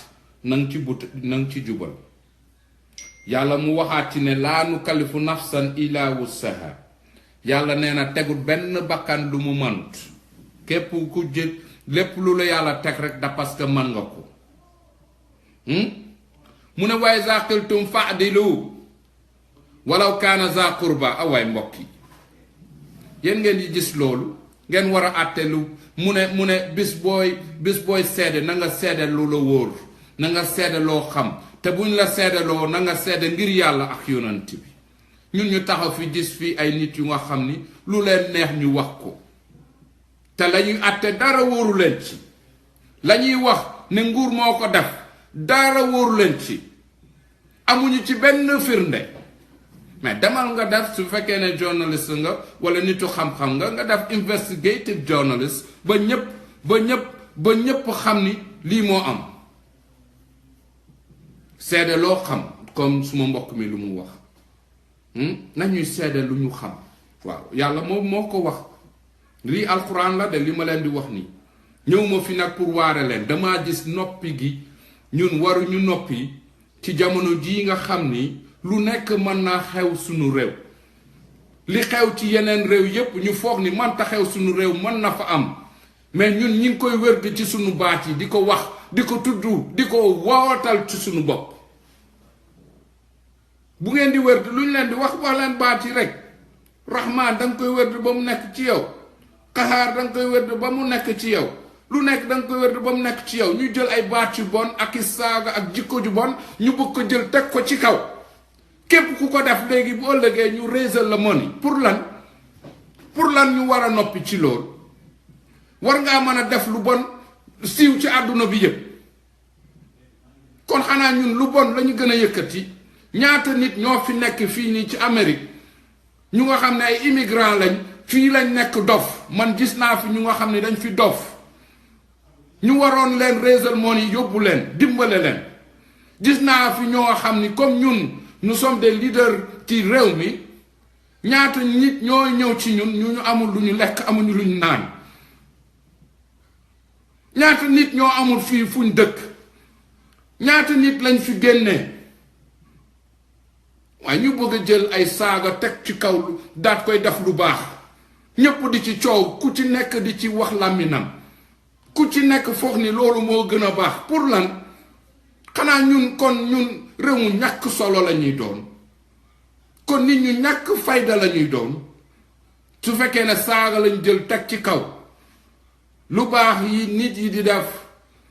nang ci jubal yàlla mu waxaat ci ne laa nukallifu nafsan illa wussaha yàlla nee na tegul benn bakkan lu mu mënut képp ku jël lépp lu la yàlla teg rek da parce que mën nga ko mu ne waaye za qiltum fa'dilu walaw kaana za qurba awaay mbokk yi yéen ngeen di gis loolu ngeen war a àttelu mu ne bis booy seede na nga seede lu la wóor na nga seede loo xam te buñ la seedeloo na nga seede ngir yàlla ak yonant bi ñun ñu taxaw fi gis fi ay nit yu nga xam ni lu leen neex ñu wax ko te lañuy àtte dara wóoru leen ci lañuy wax ne nguur moo ko def dara wóoru leen ci amuñu ci benn firnde mais demal nga def su fekkee ne journaliste nga wala nitu xam-xam nga def investigative journalist ba ñépp xam ni lii moo am seede loo xam comme suma mbokk mi lu mu wax nañuy seede lu ñu xam waaw yàlla moom moo ko wax lii alxuraan la de li ma leen di wax nii ñëw ma fi nag pour waare leen damaa gis noppi gi ñun waruñu noppi ci jamono jii nga xam ni lu nekk mën naa xew sunu réew li xew ci yeneen réew yépp ñu foog ni mënta xew sunu réew mën na fa am mais ñun ñi ngi koy wér ci sunu baat yi di ko wax di ko tudd di ko wootal ci sunu bopp bu ngeen di wér lu ñu leen di wax leen baat yi rek rahmaan danga koy wér ba mu nekk ci yow qahaar danga koy wér ba mu nekk ci yow lu nekk danga koy wér ba mu nekk ci yow ñu jël ay baat yu bon ak i saaga ak jikko ju bon ñu bëgg ko jël teg ko ci kaw képp ku ko def léegi bu ëllëgee ñu raise la money pour lan ñu war a noppi ci loolu war ngaa mën a def lu bon siiw ci àdduna bi yëpp kon xanaa ñun lu bon lañu gën a yëkkati ñaata nit ñoo fi nekk fii nii ci Amérique ñu nga xam ne ay immigrant lañ fii lañ nekk dof man gis naa fi ñu nga xam ne dañ fi dof ñu waroon leen raise money yóbbu leen dimbale leen gis naa fi ñoo xam ni comme ñun nous sommes des leaders ci réew mi ñaata nit ñoo ñëw ci ñun ñu amul lu ñu lekk amuñu lu ñu naan ñaata nit ñoo amul fii fuñ dëkk ñaata nit lañ fi génnee waaye ñu bëgg a jël ay saaga teg ci kaw daat koy def lu baax ñépp di ci coow ku ci nekk di ci wax làmminam ku ci nekk foog ni loolu moo gën a baax pour lan xanaa ñun kon ñun réew mu ñàkk solo la ñuy doon kon nit ñu ñàkk fayda la ñuy doon su fekkee ne saaga lañ jël teg ci kaw lu baax yi nit yi di def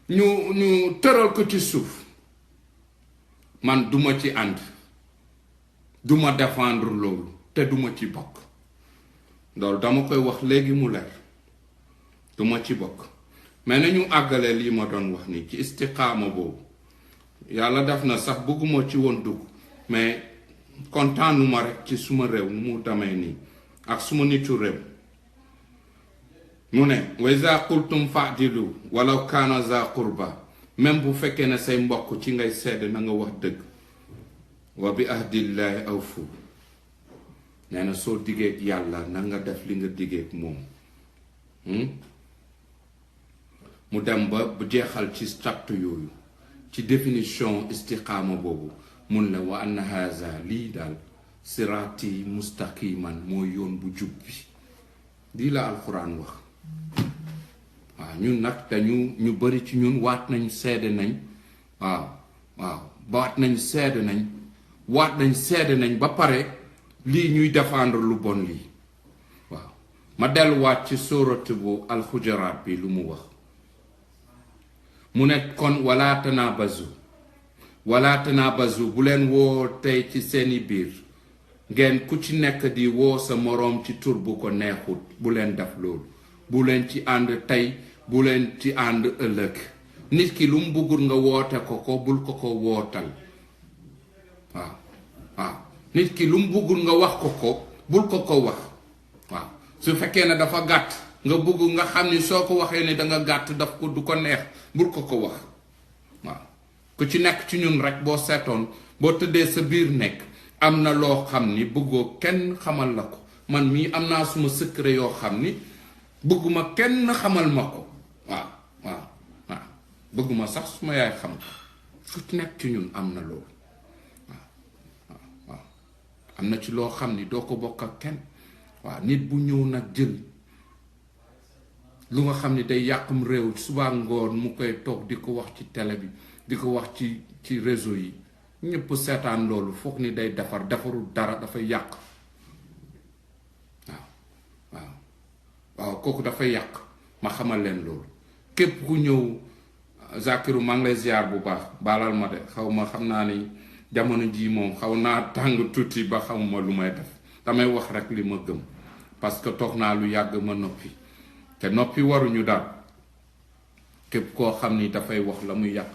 ñu tëral ko ci suuf man duma ci ànd duma défendre loolu te duma ci bokk loolu dama koy wax léegi mu leer duma ci bokk mais nañu àggale lii ma doon wax ni ci istiqaama boobu yàlla def na sax bëgguma ci woon dugg mais kontaanuma rek ci suma réew nu mu demee nii ak suma nitu réew mu ne wa iza qultum fa'dilu walaw kaana za qurba même bu fekkee ne say mbokk ci ngay sedd na nga wax dëgg wa bi ahdillahi awfu nee na soo diggeek yàlla na nga def li nga diggeek moom mu dem ba bu jeexal ci charte yooyu ci définition istiqaama boobu mun la wa anna haza lii daal siraati mustaqiman mooy yoon bu jub bi lii la alquran wax waaw ñun nag dañu ñu bari ci ñun waat nañ seede nañ waat nañ seede nañ ba pare lii ñuy défendre lu bon lii waaw ma delluwaat ci sóorat bu alxujaraat bi lu mu wax mu ne kon wala tanabazu bu leen woo tey ci seeni biir ngeen ku ci nekk di woo sa moroom ci tur bu ko neexut bu leen def loolu bu leen ci ànd tey bu leen ci ànd ëllëg nit ki lu mu bëggul nga woote ko bul ko wootal waaw nit ki lu mu bëggul nga wax ko bul ko wax waaw su fekkee ne dafa gàtt nga bëgg nga xam ni soo ko waxee ni danga gàtt daf ko du ko neex bul ko wax waaw ku ci nekk ci ñun rek boo seetoon boo tëddee sa biir nekk am na loo xam ni bëggoo kenn xamal la ko man mii am naa suma secret yoo xam ni bëgguma kenn xamal ma ko waaw bëgguma sax suma yaay xam ko ku ci nekk ci ñun am na loolu waaw am na ci loo xam ni doo ko bokk ak kenn waaw nit bu ñëw nag jël lu nga xam ni day yàqum réew suba ngoon mu koy toog di ko wax ci télé bi di ko wax ci réseau yi ñëpp seetaan loolu foog ni day defarul dara dafay yàq waaw kooku dafay yàq ma xamal leen loolu képp ku ñëw Zakiru maa ngi lay ziar bu baax baalal ma de xam naa ni jamono jii moom xaw naa tàng tuuti ba xamuma lu may def damay wax rek li ma gëm parce que toog naa lu yàgg ma noppi te noppi waruñu daal képp koo xam ni dafay wax la muy yàq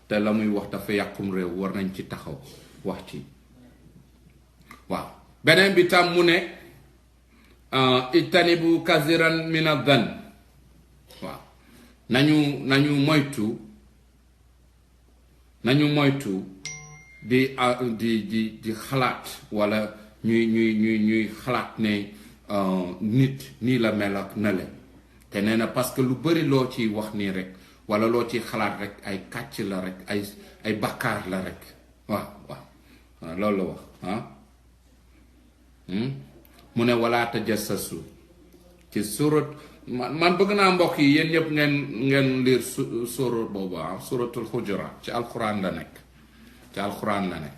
te la muy wax dafa yàqum réew war nañ ci taxaw wax ci waaw beneen bi tam mu ne ijtanibu kasiran min adhan waaw nañu moytu di xalaat wala ñuy xalaat ne nit nii la mel ak na le te nee na parce que lu bari loo ciy wax nii rek wala loo ciy xalaat rek ay kàcc la rek ay bakkaar la rek waaw loolu la wax mu ne wala tajassasu ci surat man bëgg naa mbokk yi yéen ñëpp ngeen liir surat boobu suratul Hujurat ci alxuraan la nekk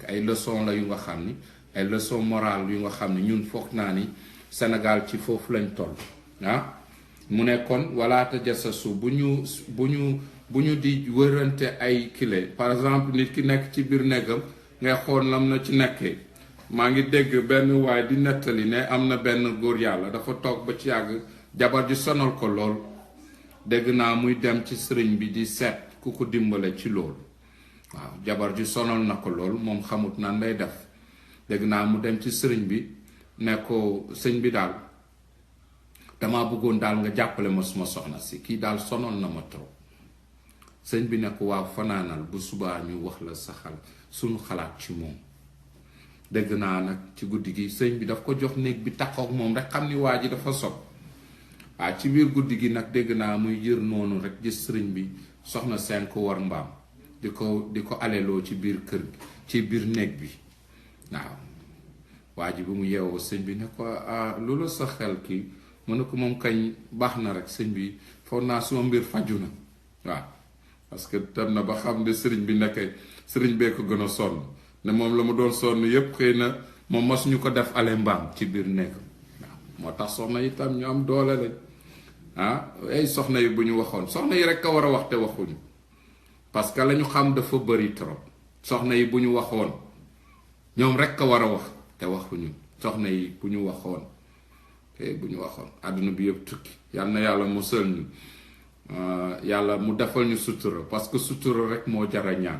ay leçon la yu nga xam ni ay leçon morale yu nga xam ni ñun foog naa ni Sénégal ci foofu lañ toll mu ne kon wala tajassasu bu ñu di wërante ay kile par exemple nit ki nekk ci biir néegam ngay xool lam na ci nekkee maa ngi dégg benn waay di nettali ne am na benn góor yàlla dafa toog ba ci yàgg jabar ji sonal ko lool dégg naa muy dem ci sëriñ bi di seet ku ko dimbale ci loolu waaw jabar ji sonal na ko lool moom xamut nan lay def dégg naa mu dem ci sëriñ bi ne ko sëñ bi daal dama bëggoon daal nga jàppale ma suma soxna si kii daal sonal na ma trop sëñ bi ne ko waaw fanaanal bu subaa ñu wax la saxal suñu xalaat ci moom dégg naa nag ci guddi gi sëñ bi daf ko jox néeg bi taxaw ak moom rek xam ni waa ji dafa sob ci biir guddi gi nag dégg naa muy yër noonu rek gis sëriñ bi soxna seen ko war mbaam di ko aleloo ci biir kër gi ci biir néeg bi waaw waa ji bu mu yeewoo sëñ bi ne ko lu la sa xel kii mu ne ko moom kañ baax na rek sëñ bi foog naa suma mbir faju na waaw parce que dem na ba xam ne sëriñ bi nekk sëriñ bee ko gën a sonn ne moom la mu doon sonn yépp xëy na moom masuñu ko def ale mbaam ci biir néeg waaw moo tax soxna yi tam ñu am doole lañ ay soxna yi bu ñu waxoon soxna yi rek a war a wax te waxuñu parce que la ñu xam dafa bëri trop soxna yi bu ñu waxoon ñoom rek a war a wax te waxuñu soxna yi bu ñu waxoon te bu ñu waxoon àdduna bi yëpp tukki yal na yàlla musal ñu yàlla mu defal ñu sutura parce que sutura rek moo jara ñaan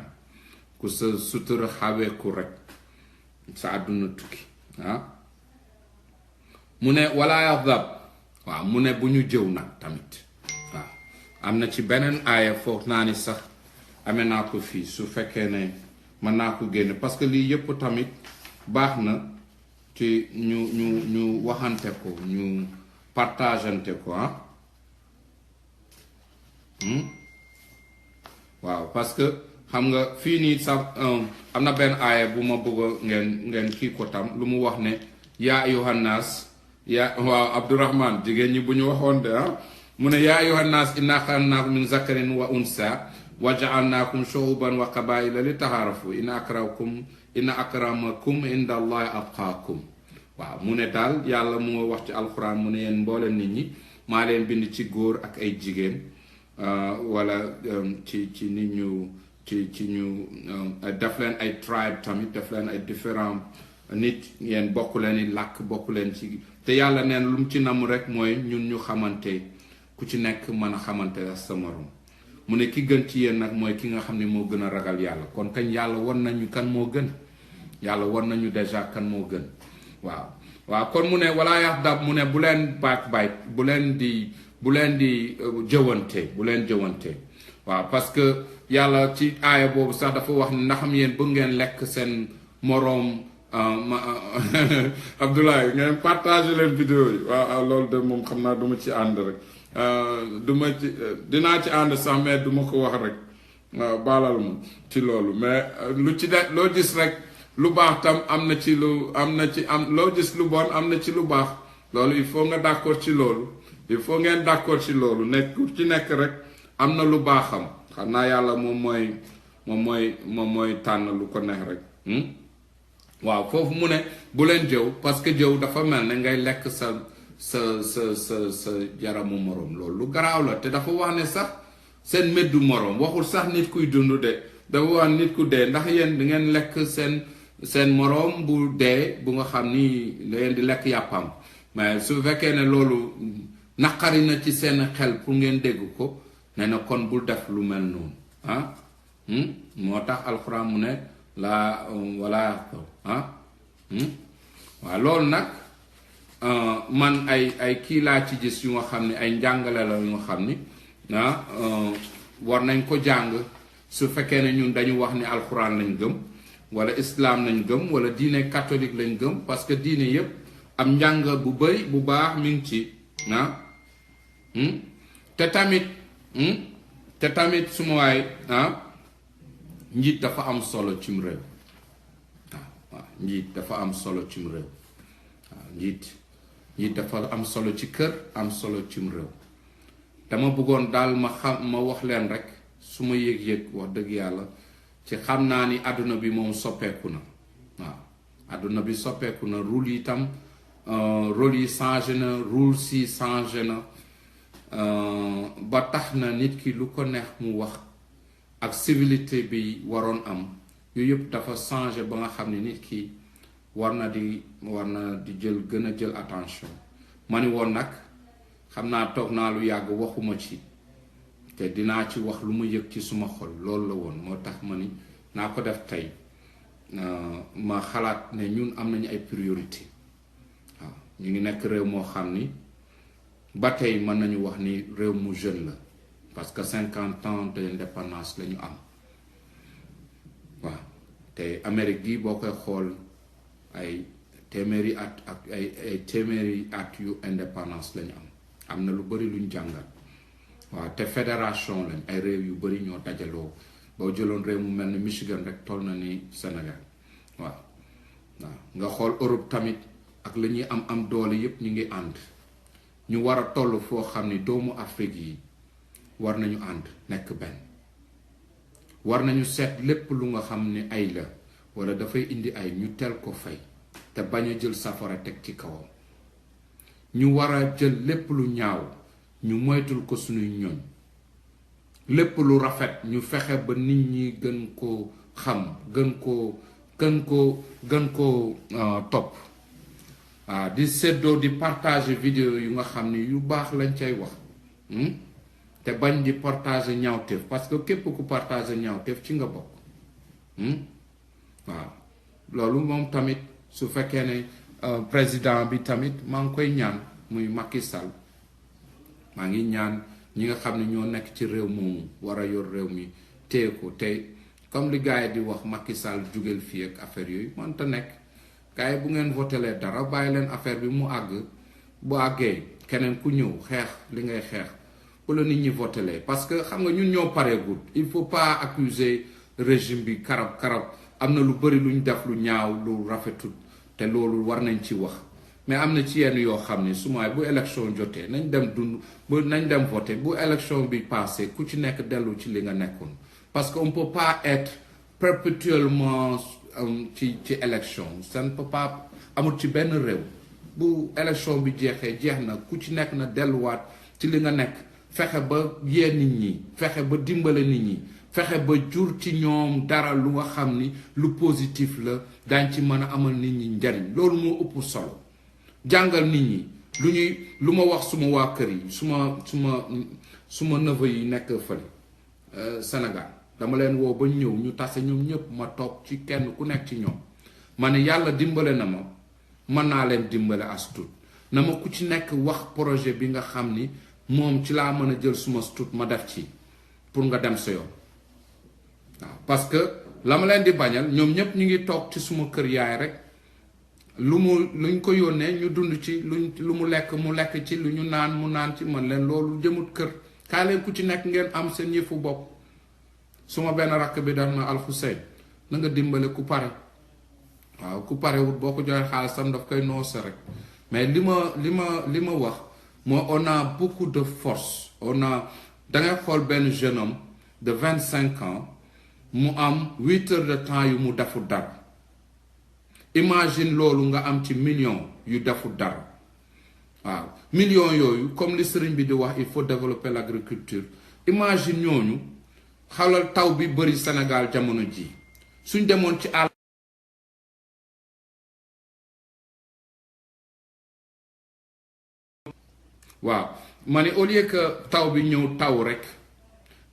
ku sa sutura xaweeku rek sa àdduna tukki mu ne wala yaxdab waaw mu ne bu ñu jëw nag tamit waaw am na ci beneen aaya foog naa ni sax amee naa ko fii su fekkee ne mën naa ko génne parce que lii yëpp tamit baax na ci ñu waxante ko ñu partagante ko waaw parce que xam nga fii nii sax am na benn aaya bu ma bëgg ngeen kii ko tam lu mu wax ne yaa yohannas waaw Abdourahman jigéen ñi bu ñu waxoon de mu ne yaa yohannas inna xalaqnaakum min zakarin wa unsa wa ja'alnaakum shu'uban wa qabaa'ila li taxaarafu inna akramakum inda allahi atqaakum waaw mu ne daal yàlla mu wax ci alquran mu ne yéen mbooleem nit ñi maa leen bind ci góor ak ay jigéen wala ci nit ñu ci ñu def leen ay tribe tamit def leen ay différents nit ngeen bokk leen i làkk bokk leen ci te yàlla neen lu mu ci namm rek mooy ñun ñu xamante ku ci nekk mën a xamante sa morom mu ne ki gën ci yéen nag mooy ki nga xam ne moo gën a ragal yàlla kon kañ yàlla won nañu kan moo gën yàlla won nañu déjà kan moo gën waaw kon mu ne wala yaxdab mu ne bu leen backbite bu leen di jëwante waaw parce que yàlla ci aaya boobu sax dafa wax ne ndaxam yéen bëgg ngeen lekk seen moroom Abdoulaye ngeen partage leen vidéo yi waaw loolu de moom xam naa duma ci ànd rek dinaa ci ànd sax mais duma ko wax rek waaw baalal ma ci loolu mais lu ci de loo gis rek lu baax tam am na ci loo gis lu bon am na ci lu baax loolu il faut nga d'accord ci loolu il faut ngeen d'accord ci loolu nekk ku ci nekk rek am na lu baaxam xam naa yàlla moom mooy tànn lu ko neex rek waaw foofu mu ne bu leen jëw parce que jëw dafa mel ne ngay lekk sa yaramu moroom loolu lu garaaw la te dafa wax ne sax seen meddu moroom waxul sax nit kuy dund de dafa wax nit ku dee ndax yéen di ngeen lekk seen moroom bu dee bu nga xam ni da ngeen di lekk yàppam mais su fekkee ne loolu naqari na ci seen xel pour ngeen dégg ko ne na kon bul def lu mel noonu moo tax alxuraan mu ne laa wala waaw loolu nag man ay kii laa ci gis yu nga xam ne ay njàngale la yu nga xam ni war nañ ko jàng su fekkee ne ñun dañu wax ni alxuraan lañ gëm wala islam lañ gëm wala diine catholique lañ gëm parce que diine yépp am njàng bu bari bu baax mi ngi ci te tamit suma waay njiit dafa am solo cim réew waaw njiit dafa am solo cim réew waaw njiit dafa am solo ci kër am solo cim réew dama bëggoon daal ma wax leen rek su ma yëg-yëg wax dëgg yàlla ci xam naa ni àdduna bi moom soppeeku na waaw àdduna bi soppeeku na rôle yi tam rôle yi changé na rôle si changé na ba tax na nit ki lu ko neex mu wax ak civilité bi waroon am yooyu yëpp dafa changé ba nga xam ne nit ki war na di gën a jël attention ma ni woon nag xam naa toog naa lu yàgg waxuma ci te dinaa ci wax lu ma yëg ci suma xol loolu la woon moo tax ma ni naa ko def tey ma xalaat ne ñun am nañu ay priorité waaw ñu ngi nekk réew moo xam ni ba tey mën nañu wax ni réew mu jeune la parce que 50 ans d'indépendance la ñu am waaw te Amérique gi boo koy xool ay téeméeri at ak ay téeméeri at yu indépendance la ñu am na lu bari luñ jàngal waaw te fédération lañ ay réew yu bari ñoo dajaloo boo jëloon réew mu mel ni Michigan rek toll na ni Sénégal waaw nga xool Europe tamit ak la ñuy am doole yépp ñu ngi ànd ñu war a toll foo xam ni doomu Afrique yi war nañu ànd nekk benn war nañu seet lépp lu nga xam ni ay la wala dafay indi ay ñu teel ko fay te bañ a jël safara teg ci kawam ñu war a jël lépp lu ñaaw ñu moytul ko suñuy ñoñ lépp lu rafet ñu fexe ba nit ñi gën koo xam gën koo topp di séddoo di partager vidéo yu nga xam ni yu baax lañ cay wax te bañ di partager ñaawteef parce que képp ku partager ñaawteef ci nga bokk waaw loolu moom tamit su fekkee ne président bi tamit maa ngi koy ñaan muy Macky Sall maa ngi ñaan ñi nga xam ne ñoo nekk ci réew moomu war a yor réew mi téye ko tey comme li gars yi di wax Macky Sall jugeel fii ak affaire yooyu mënta nekk gars yi bu ngeen votelee dara bàyyi leen affaire bi mu àgg bu àggee keneen ku ñëw xeex li ngay xeex bu la nit ñi votelee parce que xam nga ñun ñoo pareegul il faut pas accuser régime bi karab am na lu bëri lu ñu def lu ñaaw lu rafetut te loolu war nañ ci wax mais am na ci yenn yoo xam ne sumaay bu élection jotee nañ dem nañ dem voter bu élection bi passé ku ci nekk dellu ci li nga nekkoon parce que on peut pas être perpétuellement ci élection ça ne peut pas amul ci benn réew bu élection bi jeexee jeex na ku ci nekk na delluwaat ci li nga nekk fexe ba yee nit ñi fexe ba dimbale nit ñi fexe ba jur ci ñoom dara lu nga xam ni lu positif la daañ ci mën a amal nit ñi njariñ loolu moo ëpp solo jàngal nit ñi lu ma wax suma waa kër yi suma neveu yi nekk fële Sénégal dama leen woo ba ñëw ñu tase ñoom ñëpp ma toog ci kenn ku nekk ci ñoom ma ne yàlla dimbale na ma mën naa leen dimbale as tuut na ma ku ci nekk wax projet bi nga xam ni moom ci laa mën a jël suma tuut ma def ci pour nga dem sa yoon waaw parce que la ma leen di bañal ñoom ñëpp ñu ngi toog ci suma kër yaay rek luñ ko yónnee ñu dund ci lu mu lekk ci lu ñu naan mu naan ci man leen loolu jëmut kër kaay leen ku ci nekk ngeen am seen yëfu bopp suma benn rakk bi daf na Alxuseyn na nga dimbale ku pare waaw ku pare wut boo ko joxee xaalisam daf koy noose rek mais li ma wax moo on a beaucoup de force dangay xool benn jeune homme de 25 ans mu am 8 heures de temps yu mu defu dara imagine loolu nga am ci million yu defu dara waaw millions yooyu comme li sëriñ bi di wax il faut développer l'agriculture imagine ñooñu xalal taw bi bari Sénégal jamono ji suñ demoon ci àll waaw ma ne au lieu que taw bi ñëw taw rek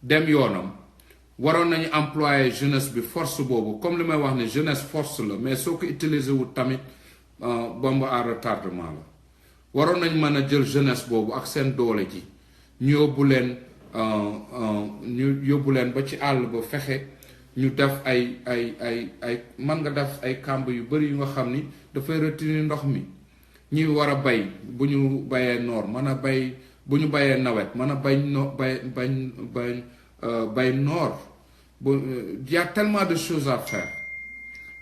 dem yoonam waroon nañu employer jeunesse bi force boobu comme li may wax ne jeunesse force la mais soo ko utiliser wut tamit bombe à retardement la waroon nañ mën a jël jeunesse boobu ak seen doole ji ñu yóbbu leen ba ci àll ba fexe ñu def ay mën nga def ay kàmb yu bari yu nga xam ni dafay retenir ndox mi ñuy war a bay bu ñu bayee noor mën a bay bu ñu bayee nawet mën a bay noor y a tellement de choses à faire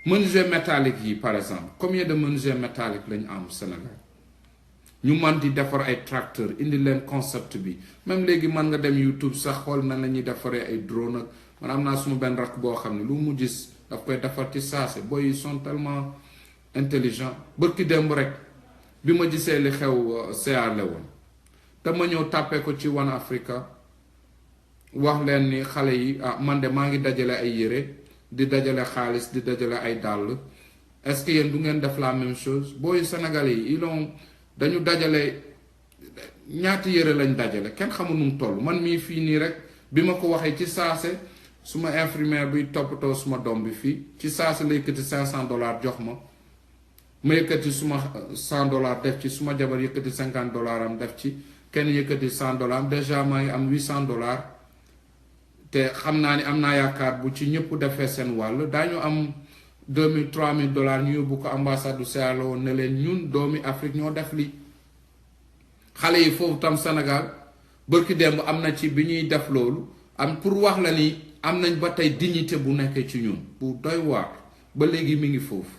menuisier métallique yi par exemple combien de menuisier métallique lañu am Sénégal ñu man di defar ay tracteur indi leen concept bi même léegi mën nga dem YouTube sax xool na la ñuy defaree ay drone ak man am naa suma benn rakk boo xam ne lu mu gis daf koy defar ci saase boy yi sont tellement intelligents bërki démb rek bi ma gisee li xew Sierra Leone te ma ñëw tàppee ko ci One Africa wax leen ni xale yi man de maa ngi dajale ay yére di dajale xaalis di dajale ay dàll est-ce que yéen du ngeen def la même chose booy Sénégalais yi dañu dajale ñaati yére lañ dajale kenn xamul nu mu toll man mii fii nii rek bi ma ko waxee ci saase suma infirmière bi toppatoo suma doom bi fii ci saase la yëkkati $500 jox ma yëkkati suma $100 def ci suma jabar yëkkati $50 am def ci kenn yëkkati $100 am déjà maa ngi am $800 te xam naa ni am naa yaakaar bu ci ñëpp defee seen wàll daañu am $2,000 $3,000 ñu yóbbu ko ambassade du Sierra Leone ne leen ñun doomi Afrique ñoo def li xale yi foofu tam Sénégal bërki démb am na ci bi ñuy def loolu am pour wax la ni am nañ ba tey dignité bu nekkee ci ñun bu doy waar ba léegi mi ngi foofu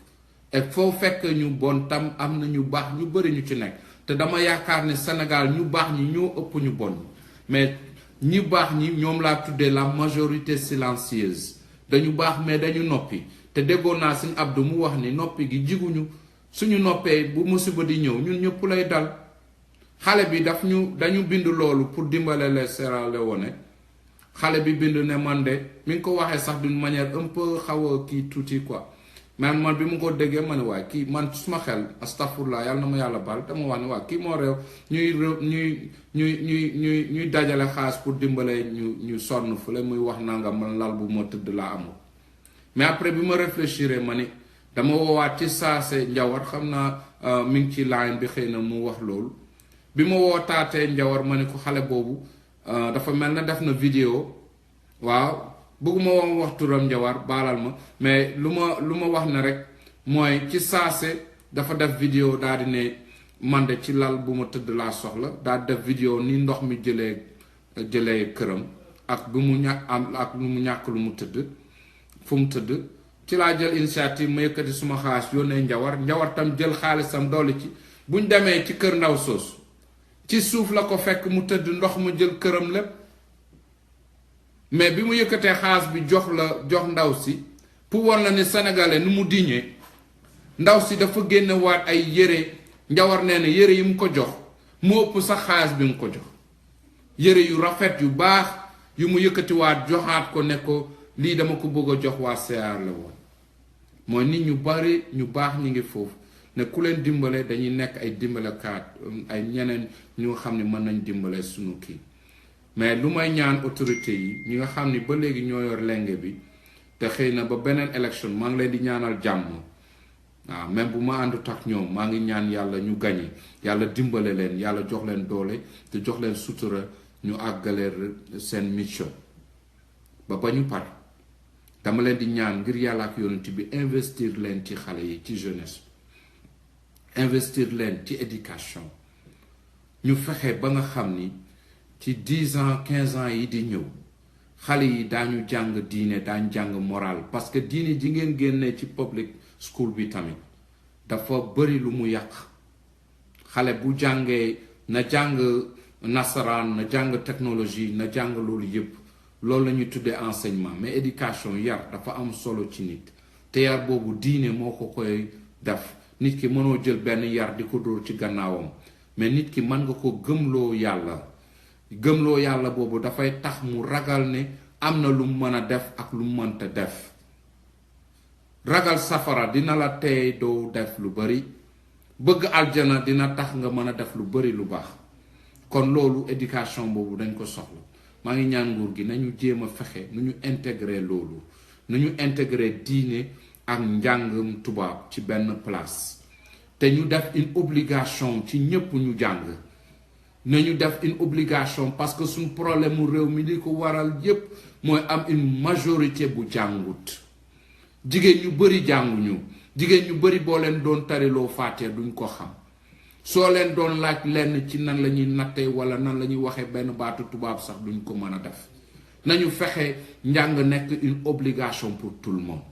et foo fekk ñu bon tam am na ñu baax ñu bëri ñu ci nekk te dama yaakaar ne Sénégal ñu baax ñi ñoo ëpp ñu bon mais ñi baax ñi ñoom laa tuddee la majorité silencieuse dañu baax mais dañu noppi te déggoon naa Sëñ Abdou mu wax ni noppi gi jiguñu suñu noppee bu musiba di ñëw ñun ñëpp lay dal xale bi dañu bind loolu pour dimbale les Sierra Leone xale bi bind ne man de mi ngi ko waxee sax d'une manière un peu xaw a kii tuuti quoi man bi mu ko déggee ma ne waa kii man suma xel astafurlah yàlla na ma yàlla baal dama wax ne waa kii moo réew ñuy dajale xaalis pour dimbale ñu sonn fële muy wax nanga man lal bu ma tëdd laa amul mais après bi ma réfléchir ma ni dama woowaat ci saase Njawar xam naa mi ngi ci line bi xëy na mu wax loolu bi ma wootaatee Njawar ma ne ko xale boobu dafa mel na def na vidéo waaw bëgguma woon wax turam Njawar baalal ma mais lu ma wax ne rek mooy ci saase dafa def vidéo daal di ne man de ci lal bu ma tëdd laa soxla daal def vidéo ni ndox mi jëlee këram ak bu mu ñàkk lu mu tëdd fu mu tëdd ci laa jël initiative ma yëkkati suma xaalis yónnee Njawar tam jël xaalisam dolli ci buñ demee ci kër ndaw soosu ci suuf la ko fekk mu tëdd ndox mu jël këram lépp mais bi mu yëkkatee xaalis bi jox ndaw si pour war na ne sénégalais nu mu diñee ndaw si dafa génne waat ay yére Njawar nee na yére yi mu ko jox mu ëpp sax xaalis bi mu ko jox yére yu rafet yu baax yu mu yëkkatiwaat joxaat ko ne ko lii dama ko bëgg a jox waa Sierra Leone mooy nit ñu bari ñu baax ñi ngi foofu ne ku leen dimbale dañuy nekk ay dimbalekat ay ñeneen ñu nga xam ne mën nañ dimbale suñu kii mais lu may ñaan autorité yi ñi nga xam ni ba léegi ñoo yor lenge bi te xëy na ba beneen élection maa ngi leen di ñaanal jàmm waaw même bu ma àndut ak ñoom maa ngi ñaan yàlla ñu gañe yàlla dimbale leen yàlla jox leen doole te jox leen sutura ñu àggale seen mission ba ñu par dama leen di ñaan ngir yàlla ak yonent bi investir leen ci xale yi ci jeunesse investir leen ci éducation ñu fexe ba nga xam ni ci 10 ans 15 ans yi di ñëw xale yi daañu jàng diine daañu jàng moral parce que diine ji ngeen génnee ci public school bi tamit dafa bëri lu mu yàq xale bu jàngee na jàng nasaraan na jàng technologie na jàng loolu yépp loolu la ñuy tuddee enseignement mais éducation yar dafa am solo ci nit te yar boobu diine moo ko koy def nit ki mënoo jël benn yar di ko dóor ci gannaawam mais nit ki mën nga ko gëmloo yàlla boobu dafay tax mu ragal ne am na lu mu mën a def ak lu mu mënta def ragal safara dina la tey doo def lu bari bëgg aljana dina tax nga mën a def lu bari lu baax kon loolu éducation boobu dañ ko soxla maa ngi ñaan nguur gi nañu jéem a fexe nu ñu intégrer loolu nu ñu intégrer diine ak njàngum tubaab ci benn place te ñu def une obligation ci ñépp ñu jàng nañu def une obligation parce que suñ problème mu réew mi li ko waral yépp mooy am une majorité bu jàngut jigéen ñu bari jànguñu jigéen ñu bari boo leen doon tariloo faatee duñ ko xam soo leen doon laaj lenn ci nan la ñuy nattee wala nan la ñuy waxee benn baatu tubaab sax duñ ko mën a def nañu fexe njàng nekk une obligation pour tout le monde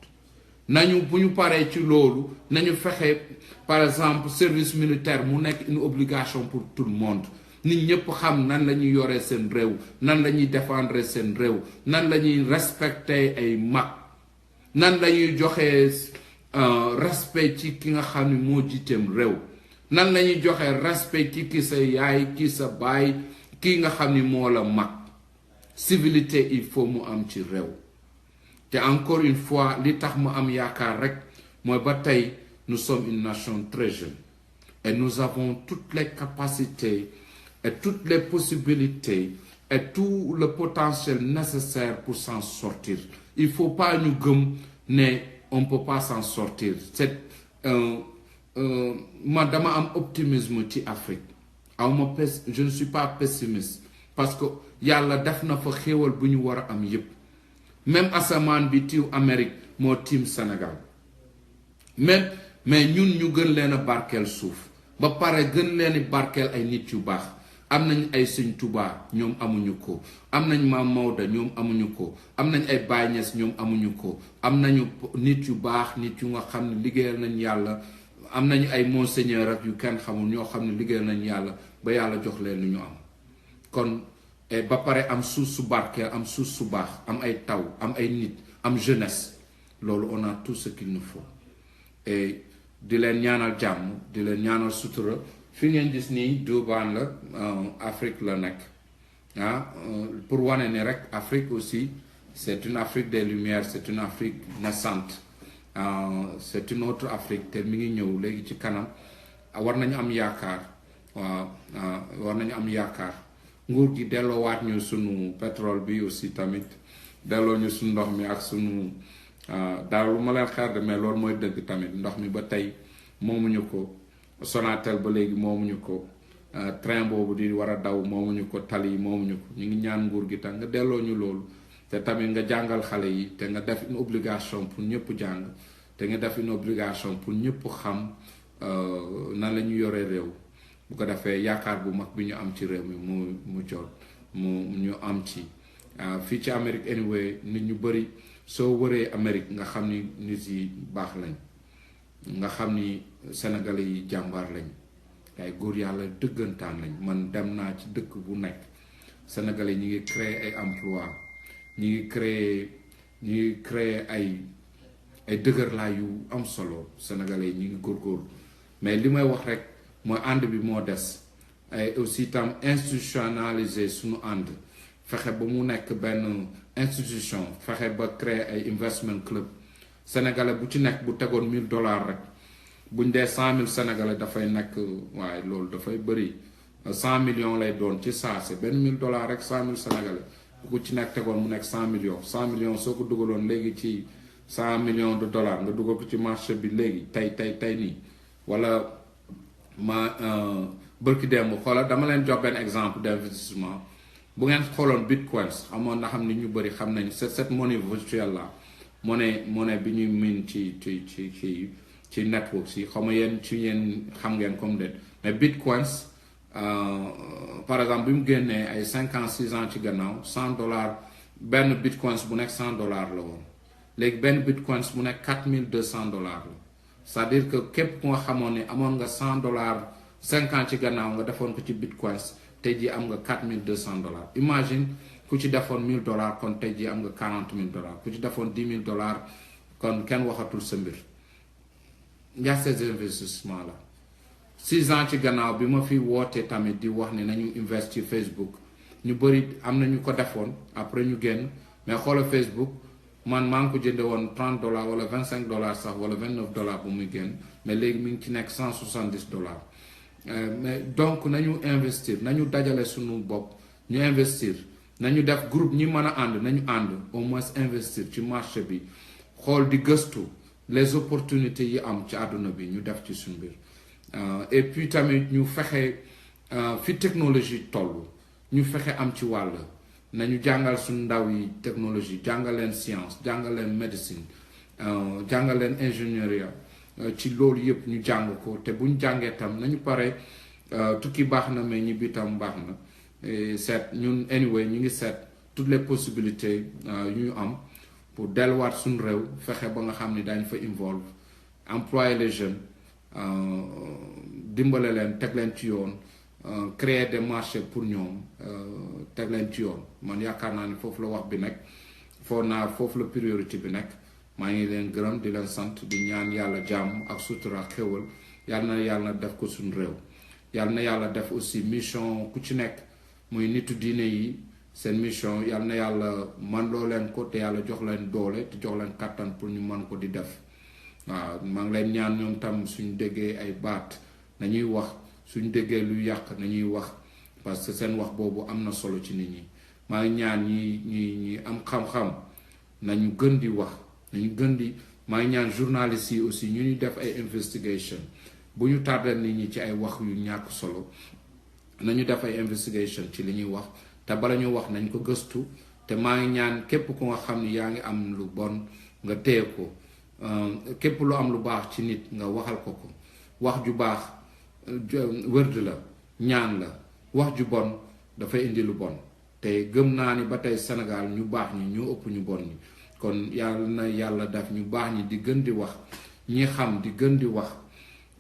nañu bu ñu paree ci loolu nañu fexe par exemple service militaire mu nekk une obligation pour tout le monde nit ñëpp xam nan la ñuy yoree seen réew nan la ñuy défendre seen réew nan la ñuy respecter ay mag nan la ñuy joxe respect ci ki nga xam ni moo jiiteem réew nan la ñuy joxe respect ci ki sa yaay ki sa baay ki nga xam ni moo la mag civilité il faut mu am ci réew te encore une fois li tax mu am yaakaar rek mooy ba tey nous sommes une nation très jeune et nous avons toutes les capacités et toutes les possibilités et tout le potentiel nécessaire pour s'en sortir il faut pas ñu gëm ne on peut pas s'en sortir c'est man dama am optimisme ci Afrique je ne suis pas pessimiste parce que yàlla def na fa xéewal bu ñu war a am yépp même asamaan bi tiiw Amérique moo tiim Sénégal même mais ñun ñu gën leen a barkeel suuf ba pare gën leen a barkeel ay nit yu baax am nañ ay Sëñ Tuubaa ñoom amuñu ko, am nañ Maam Maodo ñoom amuñu ko, am nañ ay Baay Ñas ñoom amuñu ko, am nañu nit yu baax, nit yu nga xam ne liggéeyal nañ yàlla, am nañu ay monseigneur ak yu kenn xamul ñoo xam ne liggéeyal nañ yàlla ba yàlla jox leen lu ñu am. kon ba pare am suuf su barkeel, am suuf su baax, am ay taw, am ay nit, am jeunesse, loolu on a tout ce qu'il nous faut. Et di leen ñaanal jàmm, di leen ñaanal sutura. fi ngeen gis nii Durban la, Afrique la nekk pour wane ne rek Afrique aussi c'est une Afrique des Lumières, c'est une Afrique naissante, c'est une autre Afrique te mi ngi ñëw léegi ci kanam. war nañu am yaakaar, waaw war nañu am yaakaar. nguur gi delloowaat ñu sunu pétrole bi aussi tamit, delloo ñu sunu ndox mi ak sunu daal lu ma leen xeer de, mais loolu mooy dëgg tamit. ndox mi ba tey moomuñu ko, Sonatel ba léegi moomuñu ko, train boobu di war a daw moomuñu ko, tali yi moomuñu ko. ñu ngi ñaan nguur gi tam nga delloo ñu loolu, te tamit nga jàngal xale yi, te nga def une obligation pour ñëpp jàng, te nga def une obligation pour ñëpp xam nan la ñu yoree réew. bu ko defee yaakaar bu mag bi ñu am ci réew mi mu jot mu ñu am ci fii ci Amérique anyway. nit ñu bëri soo wëree Amérique nga xam ni nit yi baax lañ, nga xam ni sénégalais yi jàmbaar lañ, ay góor yàlla dëggantaan lañ. man dem naa ci dëkk bu nekk, sénégalais ñi ngi créer ay emploi, ñi ngi créer ay dëgërlaay yu am solo. sénégalais ñi ngi góorgóorlu, mais li may wax rek mooy ànd bi moo des. ay aussi tam institutionnaliser suñu ànd, fexe ba mu nekk benn institution, fexe ba créer ay investment club. sénégalais bu ci nekk bu tegoon $1000 rek, buñ dee 100,000 sénégalais dafay nekk, waaye loolu dafay bëri, 100 millions lay doon ci saa si. benn $1000 rek 100,000 sénégalais bu ci nekk tegoon mu nekk 100 millions. 100 millions soo ko dugaloon léegi ci 100 millions de dollars, nga dugal ko ci marché bi léegi tey nii, wala bërki démb xoola dama leen jox benn exemple d'investissement. bu ngeen xooloon bitcoins, xamoon na xam ni ñu bëri xam nañ cette monnaie virtuelle là, monnaie bi ñuy min ci network si, xaw ma yéen ci yéen xam ngeen comme déet, mais bitcoins par exemple bi mu génnee ay 5 ans 6 ans ci gannaaw, $100 benn bitcoins bu nekk $100 la woon. léegi benn bitcoins bu nekk $4,200 la. c'est-à-dire que képp ku nga xamoon ne amoon nga $100 5 ans ci gannaaw nga defoon ko ci bitcoins, tey jii am nga $4,200. imagine ku ci defoon $1,000 kon tey jii am nga $40,000. ku ci defoon $10,000 kon kenn waxatul sa mbir. y a ces investissements là. 6 ans ci gannaaw bi ma fi wootee tamit di wax ne nañu investir Facebook, ñu bëri am na ñu ko defoon après ñu génn. mais xoola Facebook man maa ngi ko jënde woon $30 wala $25 sax wala $29 bu muy génn, mais léegi mi ngi ci nekk $170. mais donc nañu investir, nañu dajale suñu bopp, ñu investir, nañu def groupe ñi mën a ànd, nañu ànd au moins investir ci marché bi, xool di gëstu les opportunités yi am ci àdduna bi, ñu def ci suñu biir. et puis tamit ñu fexe fi technologie toll, ñu fexe am ci wàll. nañu jàngal suñu ndaw yi technologie, jàngal leen science, jàngal leen médecine, jàngal leen ingénierie. ci loolu yëpp ñu jàng ko, te buñ jàngee tam nañu pare. tukki baax na mais ñibbi tam baax na. seet ñun anyway ñu ngi seet toutes les possibilités yu ñu am pour delluwaat suñu réew, fexe ba nga xam ni daañu fa involve, employer les jeunes, dimbale leen, teg leen ci yoon, créer des marchés pour ñoom, teg leen ci yoon. man yaakaar naa ni foofu la wax bi nekk, foofu la priorité bi nekk. maa ngi leen gërëm di leen sant, di ñaan yàlla jàmm ak sutura ak xéwal. yàlla def ko suñu réew. yàlla na yàlla def aussi mission ku ci nekk muy nitu diine yi, seen mission yàlla na yàlla man loo leen ko, te yàlla jox leen doole te jox leen kàttan pour ñu mën ko di def. waaw maa ngi leen ñaan ñoom tam suñu déggee ay baat nañuy wax, suñu déggee lu yàq nañuy wax, parce que seen wax boobu am na solo ci nit ñi. maa ngi ñaan ñi am xam-xam nañu gën di wax, nañu gën di. maa ngi ñaan journalistes yi aussi ñu ñuy def ay investigation, bu ñu tardel nit ñi ci ay wax yu ñàkk solo, nañu def ay investigation ci li ñuy wax, te bala ñu wax nañ ko gëstu. te maa ngi ñaan képp ku nga xam ni yaa ngi am lu bon nga téye ko, képp lu am lu baax ci nit nga waxal ko. wax ju baax wërd la, ñaan la, wax ju bon dafay indi lu bon te gëm naa ni ba tey Sénégal ñu baax ñi ñoo ëpp ñu bon ñi kon yàlla na yàlla def ñu baax ñi di gën di wax ñi xam di gën di wax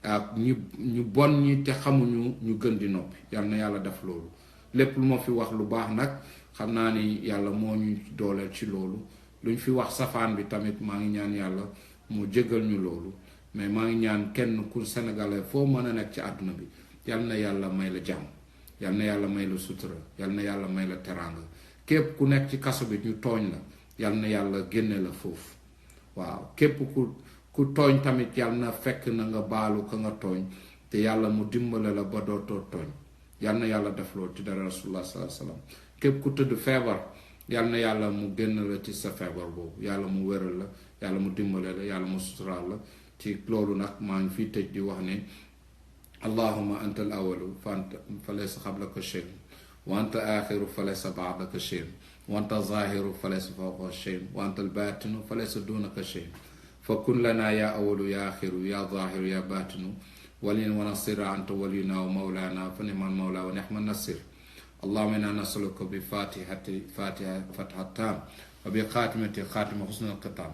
ak ñu bon ñi te xamuñu ñu gën di noppi yàlla na yàlla def loolu lépp lu ma fi wax lu baax nag xam naa ni yàlla moo ñu dooleel ci loolu luñ fi wax safaan bi tamit maa ngi ñaan yàlla mu jéggal ñu loolu mais maa ngi ñaan kenn ku sénégalais foo mën a nekk ci àdduna bi yàlla na yàlla may la jàmm yàlla na yàlla may la sutura yàlla na yàlla may la teraanga képp ku nekk ci kaso bi ñu tooñ la yàlla na yàlla génne la foofu waaw képp ku tooñ tamit yàlla na fekk na nga baalu ka nga tooñ te yàlla mu dimbale la ba dootoo tooñ yàlla na yàlla def loolu ci dara rasulullah sallallahu alayhi wasallam képp ku tëdd feebar yàlla na yàlla mu génn la ci sa feebar boobu yàlla mu wéral la yàlla mu dimbale la yàlla mu suturaal la ci loolu nag maa ngi fii tëj di wax ne allahumma anta al awalu fa laysa qablaka shay'un wa anta axiru fa laysa ba'daka shay'un wa anta zahiru fa laysa fawqaka shay'un wa anta al batinu fa laysa dunaka shay'un fa kun lana ya awalu ya axiru ya zahiru ya batinu waliyan wa nasira anta waliyuna wa mawlana fa ni'mal mawla wa ni'man nasir اللهم إنا نسألك بفاتحة التام وبخاتمة خاتم حسن الختام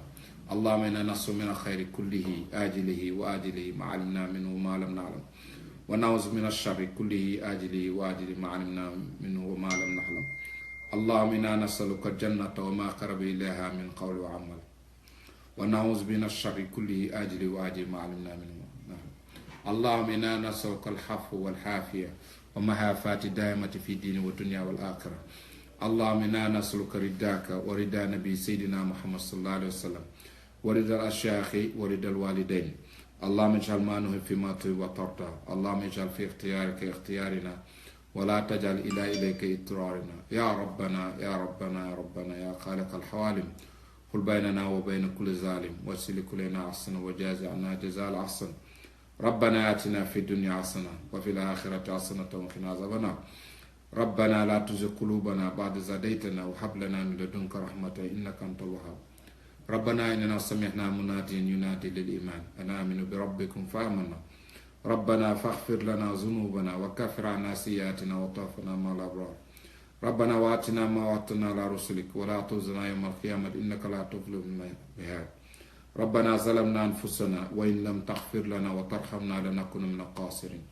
اللهم إنا نسأل من الخير كله آجله وآجله ما علمنا منه وما لم نعلم ونعوذ من الشر كله آجله وآجله ما علمنا منه وما لم نعلم اللهم إنا نسألك الجنة وما قرب إليها من قول وعمل ونعوذ من الشر كله آجله وآجله ما علمنا منه اللهم إنا نسألك العفو والعافية ومعافاة دائمة في الدين والدنيا والآخرة اللهم إنا نسألك رداك ورضا نبي سيدنا محمد صلى الله عليه وسلم ورضا الأشياخ ورضا الوالدين اللهم اجعل ما نهي فيما تهي وترضى اللهم اجعل في اختيارك اختيارنا ولا تجعل إليك اضطرارنا يا ربنا يا ربنا يا ربنا يا خالق الحوالم قل بيننا وبين كل ظالم واسل كلنا أحسن وجاز عنا جزاء الأحسن ربنا آتنا في الدنيا حسنة وفي الآخرة حسنة وقنا عذاب النار ربنا لا تزغ قلوبنا بعد إذ هديتنا وهب لنا من لدنك رحمة إنك أنت الوهاب ربنا إننا سمعنا مناديا ينادي للإيمان أن آمنوا بربكم فآمنا ربنا فاغفر لنا ذنوبنا وكفر عنا سيئاتنا وتوفنا مع الأبرار ربنا وآتنا ما وعدتنا على رسلك ولا تخزنا يوم القيامة إنك لا تخلف الميعاد ربنا ظلمنا أنفسنا وإن لم تغفر لنا وترحمنا لنكن من الخاسرين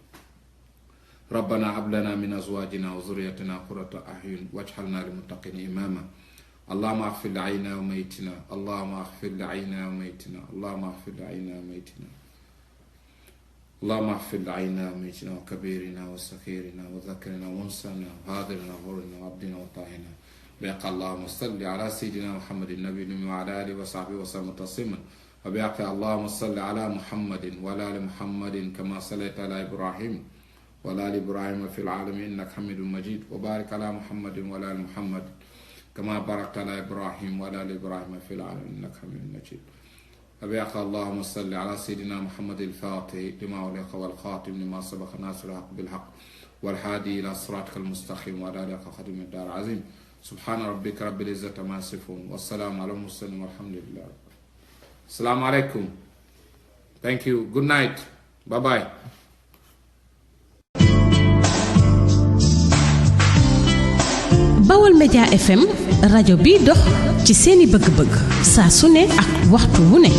ربنا هب لنا من أزواجنا وذريتنا قرة أعين واجعلنا للمتقين إماما اللهم اغفر لعينا وميتنا اللهم اغفر لعينا وميتنا اللهم اغفر لعينا وميتنا اللهم اغفر لعينا وميتنا وكبيرنا وصغيرنا وذكرنا وانثانا وحاضرنا وغائبنا وعبدنا وطاهرنا بحق اللهم صل على سيدنا محمد النبي وعلى آله وصحبه وسلم تسليما وبحق اللهم صل على محمد وعلى آل محمد كما صليت على إبراهيم وعلى آل إبراهيم في العالمين إنك حميد مجيد وبارك على محمد وعلى آل محمد كما باركت على إبراهيم وعلى آل إبراهيم في العالمين إنك حميد مجيد وبحق اللهم صل على سيدنا محمد الفاتح لما أغلق والخاتم لما سبق ناصر الحق بالحق والهادي إلى صراطك المستقيم وعلى آله خاتم الدار العظيم سبحان ربك رب العزة عما يصفون والسلام على المرسلين والحمد لله. السلام عليكم. Thank you. Good night. Bye bye. Bawol Media FM rajo bi dox ci seeni bëgg-bëgg saa su ne ak waxtu wu ne.